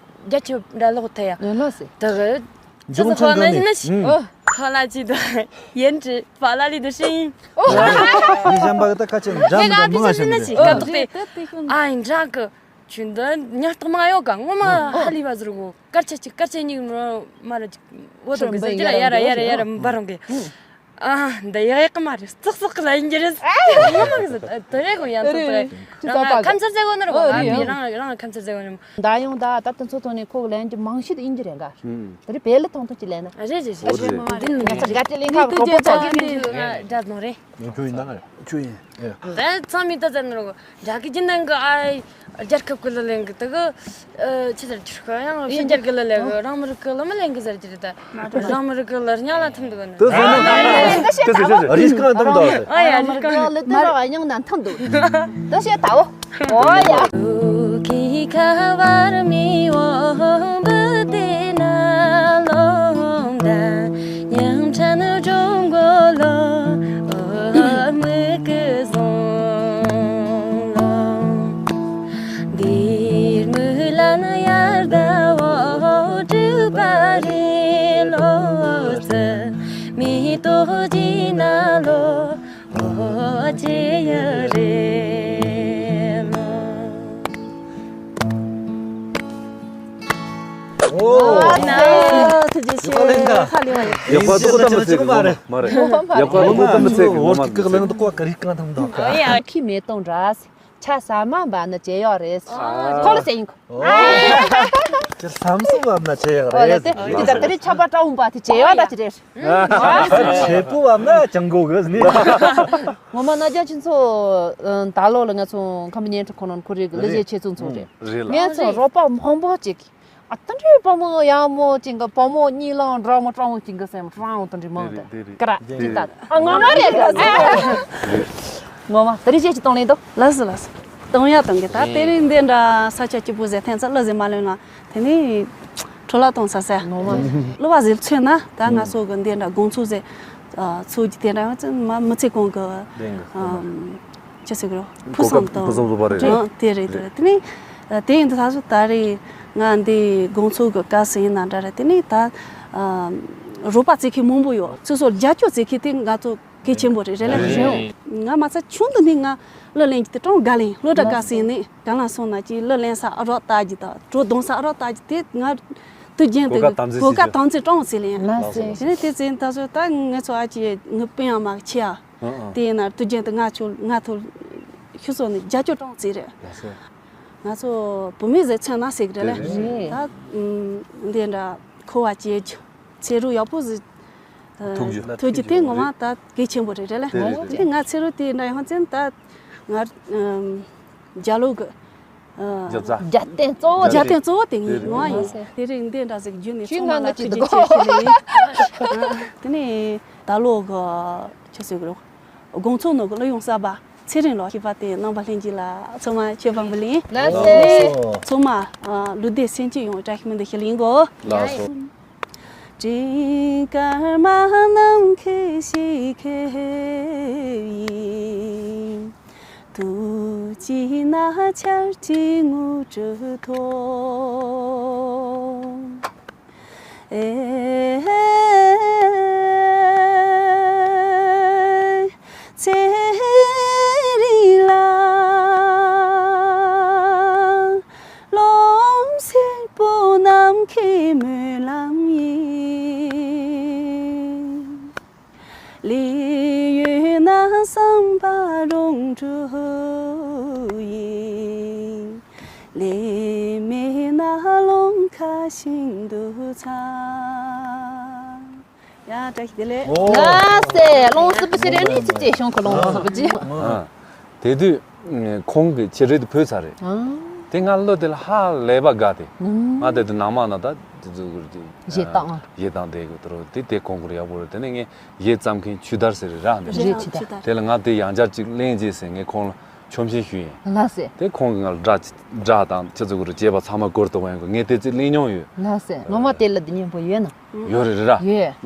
རྒྱ་ཆེ་འདྲ་ལོག་ཐལ་ཡ། ཡོད་ལ་སི། དེ་འོས་ཅི་ཟེར་ཁོ་ན་ཡིན་ན་ཤི། ཁོ་ལ་ཅི་ད་ཡིན་ཅི་པ་ལ་ལི་དུ་ཤི་ཡིན། ངས་གཞན་པ་གི་ད་ཁ་ཆེ་འདྲ་མི་འདྲ་མང་ང་ཤི་ཡིན་ན་ཤི་སྐབས་ཐོག་དེ་ཨ་ཡིན་འདྲ་གི། ཁྱོད་འདི་ཉར་སྟག་མ་ཡོད་ག་ངོ་མ་ཧ་ལས་པ་ཟེར་གོ། སྐར་ཆ་གཅིག་སྐར་ཆ་གཉིས་མ་ར་ཅིག་འོ་དང་གི་ཟེར་གྱི་ཡ་ར་ཡ་ར་ཡ་ར་འབར་རུང་གི། ཨ་འདི་ཡག་ཡག་གི་མ་རེད། ཙག་ཙག་གི་ལ་ཡིན་གྱི་རེད། ངོ་མ་གི་ཟེར་དེ་རེད་གོ་ཡང་ཙག་ཙག་རེད། ཁམས་ཚར་ཟེར་གོ་ནི་རེད་གོ། ཨ་མི་རང་རང་ཁམས་ཚར་ཟེར་གོ་ནི་རེད། ད་ཡོང་ད་ད་དུང་ཚོ་ཐོག་ནས་ཁོ་གི་ལན་གྱི་མང་ཤོས་དེ་ཡིན་གྱི་རེད་ག། དེ་རེད་བེ་ལི་ཐོང་ཐོང་ཅི་ལན་ན། རེད་རེད་རེད། ང་ཚོ་དགའ་སྤྲོའི་གླིང་ཁ་གི་གྲོགས་པོ་ཚོ་གི་འདྲ་ནོ་རེད། ཁྱོད་ཡིན་ན་ང་ཁྱོད་ཡིན། ད་ཚང་མས་ད་ཟེར་ནོ་རེད་གོ། འདྲ་གི་རྒྱུན་ལྡན་གི་ཨ་རྒྱལ་ཁབ་གི་ལ་ལེན་གི་དེ་གི་ཆི་ཟེར་རྒྱུ་རེད་ག། ཡང་ཕྱི་རྒྱལ་གི་ལ་ལེན་གི་རང་མི་རིགས་གི་ལ་མི་ལེན་གི་ཟེར་རྒྱུ་རེད་ད། རང་མི་རིགས་གི་ལ་རྙིང་ལ་ཐིམ་འདུག་ནི། དེ་ཟེར་ན་རིས་གང་འཐིམ་འདུག་ཟེར། ཨ་ཡ་རིས་གང་ལ་དེ་ར་རྙིང་ན་འཐིམ་འདུག་དེ་བཤད་ད་འོ། འོ་ཡ། པ་རེད་ལོ་ཙི། མེ་ཏོག་གི་ནང་ལོ་འོ་ཅི་ཡ་རེད་ལོ། ཨོ། ཐུགས་རྗེ་ཆེ། ཧ་ལས་པ་ཡིན། ཡག་པ་འདུག་གོ། ད་མི་ཚེ་གི་མ་རེད། མ་རེད། ཡག་པ་འདུག་གོ། ད་མི་ཚེ་གི་མ་རེད། འོ་ཏི་ཀི་གི་གླེང་འདུག་གོ། ཀ་རི་ཀང་ཐང་འདུག་ག་ཁྱི་མེ་ཏོང་འདྲ། ཆ་ས་མ་འབབ་ན་བྱེ་ཡག་རེད། ཁོ་ལ་ཟེར་ཡིན་གོ། ཁྱེད་ལྷམ་སུ་བབས་ན་བྱེ་ཡག་ཨ་ལ་རེད། དེ་དེ་ད་དེ་རིང་ཆར་པ་སྐྲག་འོང་པ་དེ་བྱེ་ཡག་ད་ཅི་རེད། བྱེ་པོ་བབས་ན་ཅང་གོ་གི་ནི། ངོ་མ་ན་རྒྱ་ཁྱེད་ཚོ་ད་ལོ་ལ་ང་ཚོ་ཁམས་པའི་བརྙན་འཕྲིན་ཁང་ནང་ཁོ་རེ་གི་ལས་བྱེད་ཆེ་ཚོ་ཚོ་རེད། རེད་ལ། ངས་ཚོ་རོགས་པ་མང་པོ་ཅིག་ཨ་ད་འདྲའི་བུ་མོ་ཡག་མོ་ཅིག་གི་བུ་མོ་གཉིས་ལང་འདྲ་མོ་སྤྲང་བོ་ཅིག་གི་སེམས་སྤྲང་བོ་ད་འདྲའི་མང་དེ་རེད། དེ་རེད། ཀ་ར་ཅི་ད་ཨ་ངོ་མ་རེད་གི། ངོ་མ་དེ་རིང་བཤད་ཅི་གཏོང་ལེན་དོ། ལགས་སོ་ལགས་སོ། གཏོང་ཡག་གཏོང་གི། ད་དེ་རིང་འདི་འདྲ་ས་ཆ་སྐྱིད་པོ་ཟེར་ཐེངས་ཚ་གླུ་ཟེར་མ་ལོན་ལ། དེ་ནས་འཕྲོ་བརླག་གཏོང་ས་ཟེར། ངོ་མ་གླུ་བ་ཟེར་མཚོན་ན་ད་ང་ཚོ་གི་འདི་འདྲ་དགོང་ཚོགས་ཟེར་ཚོགས་ཀྱི་དེ་འདྲ་ཡང་ཚན་མ་མི་ཚེ་གང་གི་ལྡན་གི། ཨམ། ཅི་ཟེར་གི་རོ། ཕུགས་བསམ་དང་། ཕུགས་བསམ་བཟོ་བ་རེད། ཨ་དེ་རེད་དེ་རེད། དེ་ནས་ཨ་དེ་ཡིན་དུས་ད་གཟོད་ད་རེས་ང་འདི་དགོང་ཚོགས་ཀྱི་སྐབས་སུ་ཡིན་ན་འདྲ་རེད། དེ་ནས་ད་ཨ་རོགས་པ་བྱེད་མཁན་མང་པོ་ཡོད། སོ་སོར་རྒྱབ་སྐྱོར་བྱེད་མཁན་དེ་ང་ཚོ་གལ་ཆེན་པོ་རེད་རེད་ལ། རེད། ང་མ་ཚད་ཆུང་དུས་ནས་ང་གླུ་ལེན་རྒྱུ་དེ་ཅང་དགའ་ལེན། སློབ་གྲྭ་སྐབས་སུ་ཡིན་ནས་ག་ལ་སོང་ན་ཅིག་གླུ་ལེན་ས་ཨ་རོགས་ལྟ་རྒྱུ་དང་བྲོ་རྡུང་ས་ཨ་རོགས་ལྟ་རྒྱུ་དེ་ང་དུས་རྒྱུན་དུ་གོ་སྐབས་དམ་འཛིན་གོ་སྐབས་དམ་འཛིན་ཅང་བྱེད་ལེན། ལགས་སོ། དེ་ནས་དེ་ཚེ་ད་གཟོད་ད་ངེད་ཚོ་ཨ་ཅེ་ངའི་དཔོན་ཡང་མ་ཆེ་ཨ། ཨ་ཨ། དེ་ཡིན་ན་དུས་རྒྱུན་དུ་ང་ཚོ་ང་ཚོ་ཤུ་སོ་ནས་རྒྱབ་སྐྱོར་གཏོང་རྩིས་རེད། ལགས་སོ། ང་ཚོ་བུད་མེད་ཟེར་མཚོན་ན་ཟེར་གི་རེད་ལ། རེད། ད་ཨུམ་འདི་འདྲ་མཁོ་བ་སྐྱེལ་རྒྱུ་ཚེ་རོགས་ཡག་པོ་ཟིག་ཨ་ཐུག་རྒྱུ། ཐུག་རྒྱུ་དེ་ངོ་མ་ད་གལ་ཆེན་པོ་རེད་རེད་ལ། དེ་རེད། དེ་ང་ཚེ་རོགས་དེ་འདྲ་ཡོང་ཙང་ད་ང་ཨུམ་རྒྱ་ལོ་གི་ཨ་རྒྱབ་རྩ། རྒྱབ་རྟེན་གཙོ་བོ་རྒྱབ་རྟེན་གཙོ་བོ་དེ་ངའི་ངོ་མ་ཡིན། དེ་རིང་འདི་འདྲ་ཟིག་བརྒྱུད་ནས་ཚང་མ་ལ་ཐུགས་རྗེ་ཆེ་ཞུ་ལེ་ཡིན། དེ་ནས་ད་ལོ་གི་ཆི་ཟེར་གི་རེད། དགོང་ཚོགས་ནང་གི་གླུ་དབྱངས་གསར་པ་ཚེ་རིང་ལགས་ཞུས་པ་དེ་རྣམ་པ་ལྷན་རྒྱས་ལ་ཚང་མ་མཆོད་པ་འབུལ་ལེ་ཡིན། ལགས་སོ། ཚང་མ་ཨ་ལུས་བདེ་སེམས་སྐྱིད་ཡོང་བའི་བཀྲ་ཤིས་སྨོན་འདུན་ཞུ་ལེ་ཡིན་གོ། ལགས་སོ། ཡ་བཀྲ་ཤིས་བདེ་ལེགས། ཨོ། ལགས་སེ། ལོངས་སུ་སྤུ་ཅི་རེད་ནི་ཅི་ཅི་ཤོང་གི་ལོངས་སུ་སྤུ་ཅི། ཨ། དེ་དུས་ཁོང་གི་ཆེད་རེ་དུ་བོད་ཚ་རེད། ཨང་། དེ་ང་བློ་དེ་ལ་ཧ་ལས་པ་དགའ་སྟེ། ང་དེ་དུས་ནང་མ་ན་ད་དེ་ཚོ་གི་དེ་གཞས་བཏང་། གཞས་བཏང་དེ་གི་དུ་རོ་དེ་དེ་ཁོང་གི་ཡག་པོ་རེད། དེ་ནས་ངས་གཞས་བརྩམས་མཁན་ཆུ་དར་ཟེར་རེད་ར་འདི། རེད། ཆུ་དར། དེ་ལ་ང་དེ་ཡང་བསྐྱར་ཅིག་ལེན་རྗེས་ཟེར་ངས་ཁོང་ལ་ཆོམ་ཆེན་ཞུས་ཡིན། ལགས་སེ། དེ་ཁོང་གིས་ང་ལ་སྒྲ་སྒྲ་དང་ཆི་ཚོ་གི་རུ་བྱས་པ་ཚང་མ་སྐོར་དུ་བ་ཡོང་གི། ངས་དེ་ཚོ་གླེང་མྱོང་ཡོད། ལགས་སེ། ངོ་མ་དེ་ལ་འདི་སྙན་པོ་ཡོད་ན། ཡོད་རེད་ར།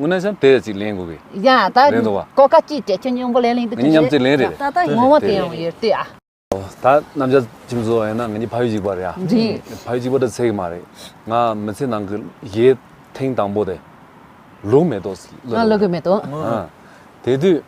ཡོད། དངོས་གནས་བྱས་ན་དེ་ཅིག་ལེན་དགོས་གི། ཡ་ད་ལེན་འདུག་བ། གོ་སྐབས་ཅིག་སྤྲད་ཁྱོད་སྙན་པོ་ལེན་ལེན་དུ་ངས་མཉམ་ཅིག་ལེན་རེད། ད་ད་ངོ་མ་དེ་ཡང་ཡོད་དེ་ཨ། ད་རྣམ་རྒྱལ་ཁྱིམ་ཚོ་ཡིན་ན་ང་གཉིས་ཕ་ཡུལ་གཅིག་པ་རེད་ཨ། རེད། ཕ་ཡུལ་གཅིག་པ་འདྲ་ཚད་གི་མ་རེད། ང་མི་ཚེ་ནང་གི་གཞས་ཐེངས་དང་པོ་དེ། ལུག་མེ་ཏོག་ལ་ལུག་མེ་ཏོག་ཨ། དེ་དུས་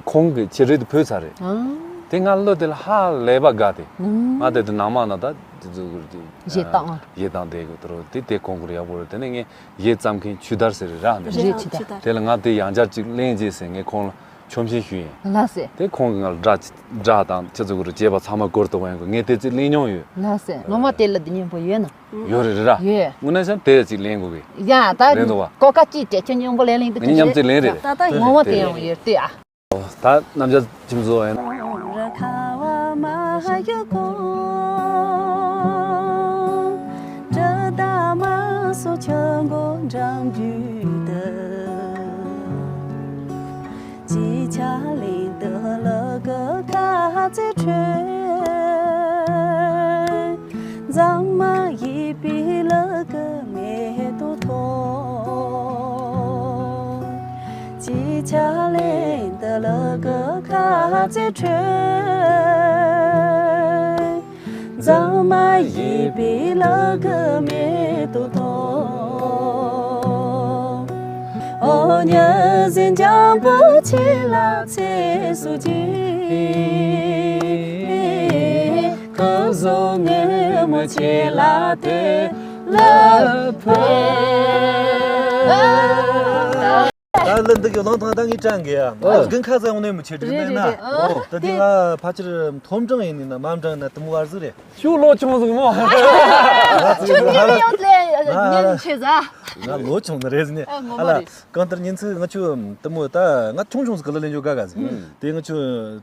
ཁོང་གི་ཆེད་རེ་དུ་བོད་ཚ་རེད། ཨ། དེ་ང་བློ་དེ་ལ་ཧ་ལས་པ་དགའ་སྟེ། ང་དེ་དུས་ནང་མ་ན་ད་དེ་ཚོ་གི་གཞས་བཏང་། གཞས་བཏང་དེ་གི་དུ་རོ་དེ་དེ་ཁོང་གི་ཡག་པོ་རེད། དེ་ནས་ངས་གཞས་བརྩམས་མཁན་ཆུ་དར་ཟེར་རེད་ར་འདི། རེད། ཆུ་དར། དེ་ལ་ང་དེ་ཡང་བསྐྱར་ཅིག་ལེན་རྗེས་ཟེར་ངས་ཁོང་ལ་ཆོམ་ཆེན་ཞུས་ཡིན། ལགས་སེ། དེ་ཁོང་གིས་ང་ལ་སྒྲ་སྒྲ་དང་ཆི་ཚོ་གི་རུ་བྱས་པ་ཚང་མ་སྐོར་དུ་བ་ཡོང་གི། ངས་དེ་ཚོ་གླེང་མྱོང་ཡོད། ལགས་སེ། ངོ་མ་དེ་ལ་འདི་སྙན་པོ་ཡོད་ན། ཡོད་རེད་ར། ཡོད། དངོས་གནས་བྱས་ན་དེ་ཅིག་ལེན་དགོས་གི། ཡ་ད་ལེན་འདུག་བ། གོ་སྐབས་ཅིག་སྤྲད་ཁྱོད་སྙན་པོ་ལེན་ལེན་དུ་ངས་མཉམ་ཅིག་ལེན་རེད། ད་ད་ངོ་མ་དེ་ཡང་ཡོད་དེ་ཨ། ད་རྣམ་རྒྱལ་ཁྱིམ་ཚོ་ཡིན། ཉི་ཟེར་འཇམ་པོ་ཆེ་ལ་ཚེ་སྲོག་གཅིག་ཁོ་བཟོ་ངེས་མོ་ཆེ་ལ་དེ་ལ་ཕུལ། ད་ལ་འདི་གི་གླང་ཐང་ད་ངས་དྲན་གི་ཡ། ཨོ། དགུན་ཁ་ཟ་ཡོང་ནས་མི་ཆེ་དྲི་རེད་ནས་ན། རེད་རེད། ཨོ། ད་དེ་ང་ཕལ་ཆེར་མཐོ་འབྲིང་ཡིན་ནི་ན་དམའ་འབྲིང་ན་དུ་མོ་བར་ཟིག་རེད། ཁྱོད་ལོ་ཆུང་ཟིག་མོ། ཁྱོད་ཉིན་ཡོད་ལས་ཉིན་ཆེ་ཟ། ང་ལོ་ཆུང་ནི་རེད་ཟིན་ནས། ཨ། ངོ་མ་ཨ་ལ་རེད། གང་ལྟར་ཉིན་ཚིག་ང་ཆུ་དུ་མོ་ད་ང་ཆུང་ཆུང་ཟིག་གི་ལ་ལེན་འཇོག་དགའ་དགའ་ཟིག་ཨུ། དེ་ང་ཆུ་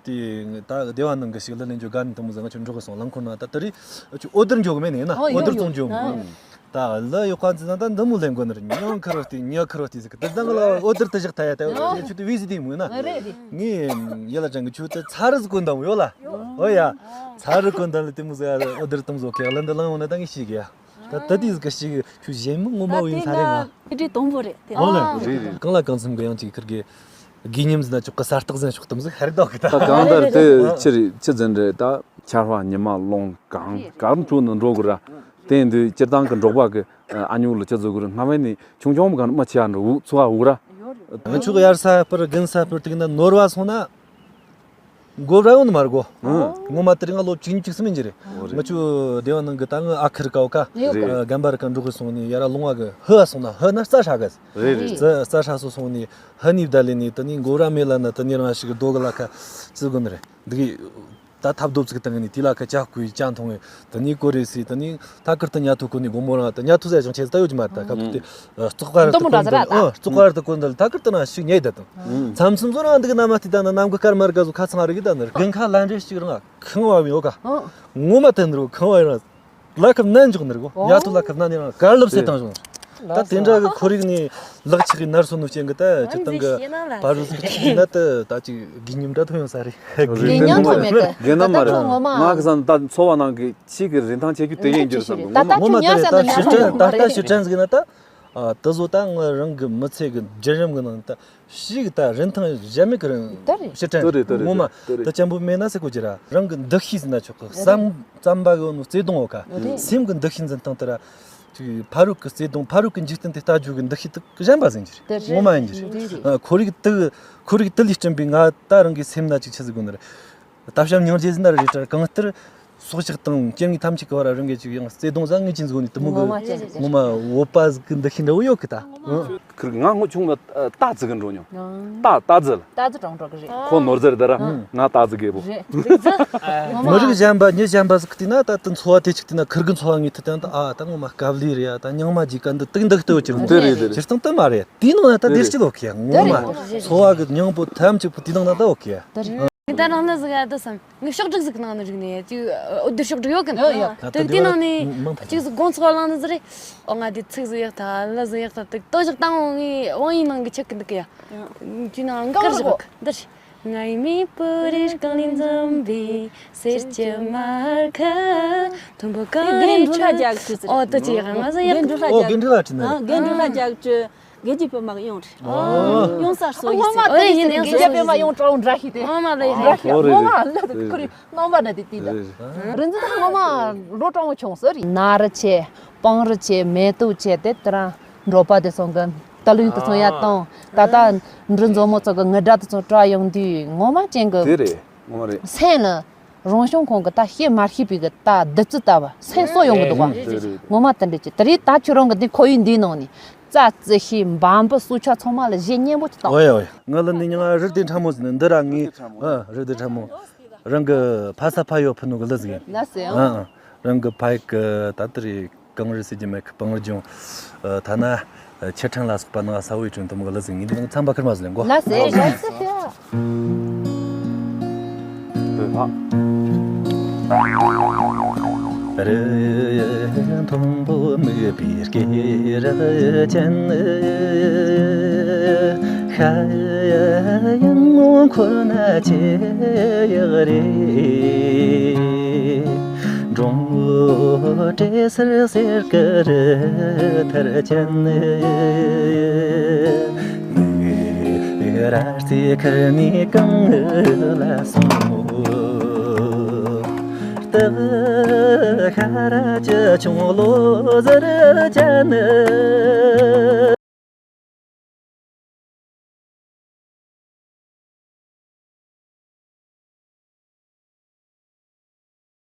དེ་ད་སྡེ་བ་ནང་གི་ཞིག་ལ་ལེན་འཇོག་དགའ་ནི་དུ་མོ་ཟིག་ང་ཆུ་འགྲོ་གི་སོང་། རླངས་འཁོར་ན་ད་དེ་རེད། ཨ་ཆུ་ཨོ་དེར་འཇོག་གི་མེད་ནས་ན། ཨོ། ཨོ་དེར་ཡོད་ཙོང་འཇོག་ཡོད། ཨུ། ད་ལ་ཡོད་ཁ་འཛིན་ན་ད་འདི་མོ་ལེན་དགོས་ནི་རེད། ཉོ་ཁར་བ་སྟེ་ཉོ་ཁར་བ་སྟེ་ཟིག་གི་དེ་ད་ང་ལ་ཨོ་དེར་དེ་བཞག་ཐ་ཡ་ད། ཨོ། ཆུ་དེ་བི་ཟི་དེ་མོ་ན། ཨ། རེད་རེད། ངས་ཡ་ལ་ཅང་གི་ཆུ་དེ་ཚ་རུ་ཟིག་གོན་དམ་ཡོད་ལ། ཨོ་ཡ། ཚ་རུ་གོན་དམ་ལ་དེ་མོ་ཟིག་ཨོ་དེར་དུ་མོ་ཟོ་ཁེ་ལ་འདི་ལང་འོ་ན་ད་ངས་ཤེས་གི་ཡ། ད་ད་དེ་ཟིག་གི་ཤེས་གི་ཆུ་གཞན་མི་ངོ་མ་ད་བིན་དེ་ཚ་རེད་ང་། ན་ཁྱེད་དེ་དང་པོ་རེད་དེ། ཨོ་ལ། ཨ། རེད་རེད། གང་ལ་གང་འཚམ་གི་ཡང་ཅིག་ཁིར་གི་དགེ་ཉམས་ཟིན་ན་ཆོག་གི་གསར་རྟགས་ཟིན་ཆོག་གཏམ་ཟིག་ཧར་དོག་གི་ད། ད་གང་ལྟར་དེ་ཕྱིར་ཆི་ཟིན་རེད། ད་ཆར་བ་ཉི་མ་རླུང་གང་གང་འཕྲོ་ནས་འགྲོ་དགོས་ར། དེ་འདི་སྤྱིར་བཏང་གི་འབྲོག་པ་གི་ཨ་ཉུག་ལ་ཆི་བཟོ་དགོས་རེད། སྔ་བས་ནས་ཆུང་ཆུང་གང་མ་ཆེ་ཡ་འགྲོ་འུ་ཚོ་བ་འུ་ར། ང་ཆུ་གི་ཡར་ས་སྤར་དགུན་ས་སྤར་དེ་གི་ན་ནོར་བ་སོང་ན། འགོ་ར་ཡོང་ནི་མ་རྒོ། ཨང་། ངོ་མ་དེ་རིང་ང་ལོ་བཅུ་གཉིས་བཅུ་གསུམ་ཡིན་གྱི་རེད། ཨོ་རེད། ང་ཆུ་སྡེ་བ་ནང་གི་ད་ང་ཨ་ཁིར་ཀའོ་ཀ། རེད། རེད། རྒན་པ་རི་ཀ་འགྲོ་གི་སོང་ནས་ཡ་ར་ལུང་བ་གི་ཧི་བ་སོང་ན་ཧི་ན་རྩ་ཧྲ་གི། རེད་རེད། རྩ་རྩ་ཧྲ་སོ་སོང་ནས་ཧི་ནི་བདའ་ལེ་ནས་དེ་ནས་འགོ་ར་མེ་ལ་ན་དེ་ནས་རང་ཞིག་རྡོ་གི་ལ་ཁ་ཙི་གོ་ནི་རེད། འདི་གི་ད་ཐབ་རྡོ་ཙིག་བཏང་ནས་དེ་ལ་ཁ་ཅག་ཁུའི་ཅང་མཐོང་ངེ་དེ་ནས་ཀོ་རེ་སི་དེ་ནས་ཐ་ཀིར་དུ་ཉ་ཐུ་ཁོ་ནས་དགོང་མོ་རང་དེ་ཉ་ཐུ་ཟ་ཅང་ཆེ་ད་ཡོད་ཀྱི་མ་རེད། ད་ཁ་ཐུ་དེ་ཨ་བཙོག་པ་ར་དུ་འདི་མོ་འདྲ་ཟེར་ར་ད། ཨ་བཙོག་པ་ར་དུ་ཀོ་འདི་ལ་ཐ་ཀིར་དུ་ན་ཞིག་ཉེ་ད་དང་། མཚམས་མཚམས་བཟོ་རང་འདི་གི་ན་མ་ཏི་ད་ན་ནམ་གི་སྐར་མར་ག་ཟུ་ཁ་ཚང་རི་གི་ད་ནི་རྒན་ཁ་ལ་འདྲེ་ཞིག་རང་ཁང་བ་ཡོད་ཀ། ཨང་། ངོ་མ་དེ་འདྲ་ཁང་བ་རང་ལ་ཁབ་ནན་འཇོག་ནི་རེད་གོ། ཨོ། ཡ་ཐུ་ལ་ཁབ་ན་ནི་རང་གར་ལབ་སེ་བཏང་བྱུང་། ད་དེ་འདྲ་གི་ཁོར་ཡུག་ནས་ལག་ཆགས་ཀྱི་ནར་སོན་ནོ་ཅན་གི་ད་ཅི་ཏང་གི་བར་རུ་ཟིག་ཅིག་ན་ད་ད་ཅིག་དགེ་ཉམས་འདྲ་ཐོན་ཡོང་ས་རེད། དགེ་ཉམས་ཐོན་མེད་གི། དགེ་ན་མ་རེད། ད་ད་ངོ་མ་ང་གི་སང་ད་འཚོ་བ་ནང་གི་ཕྱིས་ཀྱི་རིན་ཐང་ཆེ་རྒྱུ་དེ་ཡིན་རྒྱུ་བསམ་གི། ད་ད་ངོ་མ་ད་ད་ཕྱི་དྲན་ད་ད་ཕྱི་དྲན་ཟིག་ན་ད། ཨ་དེ་བཟོ་ད་ང་རང་གི་མི་ཚེ་གི་བརྒྱུད་རིམ་གི་ནང་ད་ཞིག་ད་རིན་ཐང་གཞན་མེད་གི་རིང་ཕྱི་དྲན་ངོ་མ་ད་ཅན་པོ་མེད་ན་ཟེར་གོ་རྒྱུ་ར། རང་གི་འདུ་ཤེས་ཟིན་ན་ཆོག་གི། བསམ་བསམ་པ་གི་ནོ་བརྩེ་དུང་འོ་ཀ། སེམས་གི་འདུ་ཤེས་འཛིན་སྟངས་དེ་ར་ཅིག་ཕ་རོལ་གི་བརྩེ་དུང་ཕ་རོལ་གི་འཇིག་རྟེན་དེ་ལྟ་རྒྱུ་གི་འདུ་ཤེས་དེ་གཞན་པ་ཟིན་གྱི་རེད། ངོ་མ་ཡིན་གྱི་རེད། ཨ་ཁོར་ཡུག་དེ་ཁོར་ཡུག་དེ་ལས་བསྐྲུན་པའི་ང་ད་རང་གི་སེམས་ན་ཅིག་ཆི་ཟིག་དགོས་ནི་རེད། ལྟ་བྱ་སྙིང་རྗེ་ཟིན་ན་རེ་ལྟར་གང་ལྟར་སྲོག་ཆགས་དང་སྐྱེ་དངོས་ཐམས་ཅད་ཀྱི་བར་རང་གི་ཅིག་ཡང་བརྩེ་དུང་ཟང་ངེས་ཅན་ཟིག་ནི་དུ་མོ་གི་ངོ་མ་བོད་པ་ཟིག་གི་འདུ་ཤེས་འདྲ་བོ་ཡོད་གི་ད། ཁིར་ང་ངོ་ཆུང་ལ་རྟ་ཙི་གི་འགྲོ་མྱོང་། རྟ་རྟ་ཙི་ལ། རྟ་ཙི་གྲོང་གྲོག་གི་རེད། ཁོ་ནོར་ཟེར་ད་ར་ང་རྟ་ཙི་རྒད་པོ། རེད་རེད། མི་རིགས་གཞན་པ་མྱི་གཞན་པ་ཟིག་གི་དུས་ན་ད་དུ་འཚོ་བ་དེ་ཅིག་དུས་ན་ཁིར་གི་འཚོ་བ་ངེས་ཐུབ་དང་ད་ཨ་ད་ངོ་མ་དཀའ་ལས་རེད་ཡ། ད་སྙིང་མ་ཅིག་ག་འདི་ཏིག་འདི་ལྟོས་ཀྱི་རེད། དེ་རེད་དེ་རེད། སྤྱིར་བཏང་དུ་མ་རེད། དེའི་ནང་ན་ད་བདེ་སྐྱིད་ཡོད་གི་ཡ། ངོ་མ་འཚོ་བ་གི་སྙིང་པོ་ཐམས་ཅད་པོ་དེའི་ནང་ན་ད་ཡོད་གི་ཡ། ངས་ད་རང་ལ་ཟིག་ཨ་ད་བསམ། ངས་ཕྱོགས་སྒྲིག་ཟིག་ནང་ནས་རིག་ནས་ཅིག་འོ་དེ་ཕྱོགས་སྒྲིག་ཡོད་གི་ཡོད་ཡོད། ད་དེ་དེ་ནང་ནས་མང་ཐག་ཅིག་ཟིག་དགོང་ཚོགས་ལངས་ནས་ཟིག་རེད། ཨོ་ང་དེ་ཚིག་ཟིག་ཡག་ཐལ་ལ་ཟིག་ཡག་ཐལ་དེ་ལྟོ་བཞག་བཏང་འོང་ངས་དབང་ཡིན་ནང་གི་ཆེད་གི་འདུག་གི་ཡ། ཅི་ནང་གར་བཞག་འདིར། ང་ཡི་མེ་ཕུ་རེ་རྐང་ལས་འཛོམས་པའི་གསེར་གྱི་མར་ཁ་མཐོན་པོ་གང་རེ་འཕྲོད། ཨོ་ད་ཅི་ཡག་ང་ཟིག་ཡག་གི། ཨོ་རྒན་འབྲི་ལ་ཁྲིད་ནི་རེད། རྒན་འབྲི་ལ་རྒྱག་ཅུ། དགེ་རྒྱུ་བོད་མ་ཡོང་རེད། ཡོང་ས་སོ་ཡི་ངོ་མ་ཟེར་དེ་ཡིན་དགེ་རྒྱུ་བོད་མ་ཡོང་གྲོང་འདྲ་ཤི་དེ། ངོ་མ་ལ་ཡིན་འདྲ་ཤི་ངོ་མ་ལ་དེ་དེ་ལ། རིན་ཛི་ད་ངོ་མ་ལོ་གྲོང་བོ་ཆུང་ཟེར་རེད། ན་རུ་ཆེ་སྤང་རུ་ཆེ་མེ་ཏོག་ཆེ་དེ་དེ་རང་འབྲོག་པ་དེ་ཚོ་གི་ད་ལུས་དེ་ཚོ་ཡ་བཏང་ད་ལྟ་འབྲུ་མཛོ་མོ་ཚོ་གི་ངུ་སྒྲ་དེ་ཚོ་བྲ་ཡོང་དུས་ངོ་མ་ཅན་གི་དེ་རེད་ངོ་མ་རེད། སེམས་ལ། རང་བྱུང་ཁོང་གི་ད་ཤེས་མ་ཤེས་པའི་གི་ད་བདུད་རྩི་ལྟ་བུ་སེམས་གསོ་ཡོང་གི་འདུག་བ། རེད་རེད། ངོ་མ་དེ་འདྲ་ཅིག་དེ་རིང་ད་ཁྱོད་རང་གི་འདི་ཁོར་ཡུག་འདིའི་ནང་ནས་རྩྭ་རྩི་ཤིང་འབའ་འབུ་སྲོག་ཆགས་ཚང་མ་ལ་གཞས་སྙན་པོ་ཅིག་བཏང་། ཨོ་ཡ་ཨོ་ཡ། ང་ལ་ནི་ཉི་མ་རི་དེ་ཕྲ་མོ་ཟིན་འདི་ར་ངའི་ཨ་རི་དེ་ཕྲ་མོ། རང་གི་ཕ་ས་ཕ་ཡོད་ཕུ་ནུ་གི་ལི་ཟིན། ལ་སེ་ཨ། ཨ་ཨ། རང་གི་ཕ་ཡིག་གི་ད་དེ་རེད། གངས་རི་སེ་ཇི་མེད་གི་སྤང་རི་ལྗོངས། ཨ་ཐ་ན་ཆུ་ཕྲན་ལ་སོགས་པ་ནང་ས་བོའི་ཁྲོད་དུ་མོ་གི་ལ་ཟིག་ངེས་འདི་ཚང་པ་ཁིར་མ་ཟིག་ལེན་གོ། ལ་སེ་ལ་སེ་ཕྱ། རི་མཐོན་པོ་མིག་པའི་སྐེད་རི་ཅན། ཤ་ཡང་ངོ་འཁོར་ན་ཆེ་ཡག་རེད། འབྲོང་བུ་བྲེ་སེར་གསེར་གྱི་རི་ཐར་ཅན། ངའི་ར་རྩེ་ཁུར་ནས་གངས་ལ་སོང་ངོ་། སྟག་ཤ་ར་ཅི་ཆུང་ལོ་ཟེར་ཅན།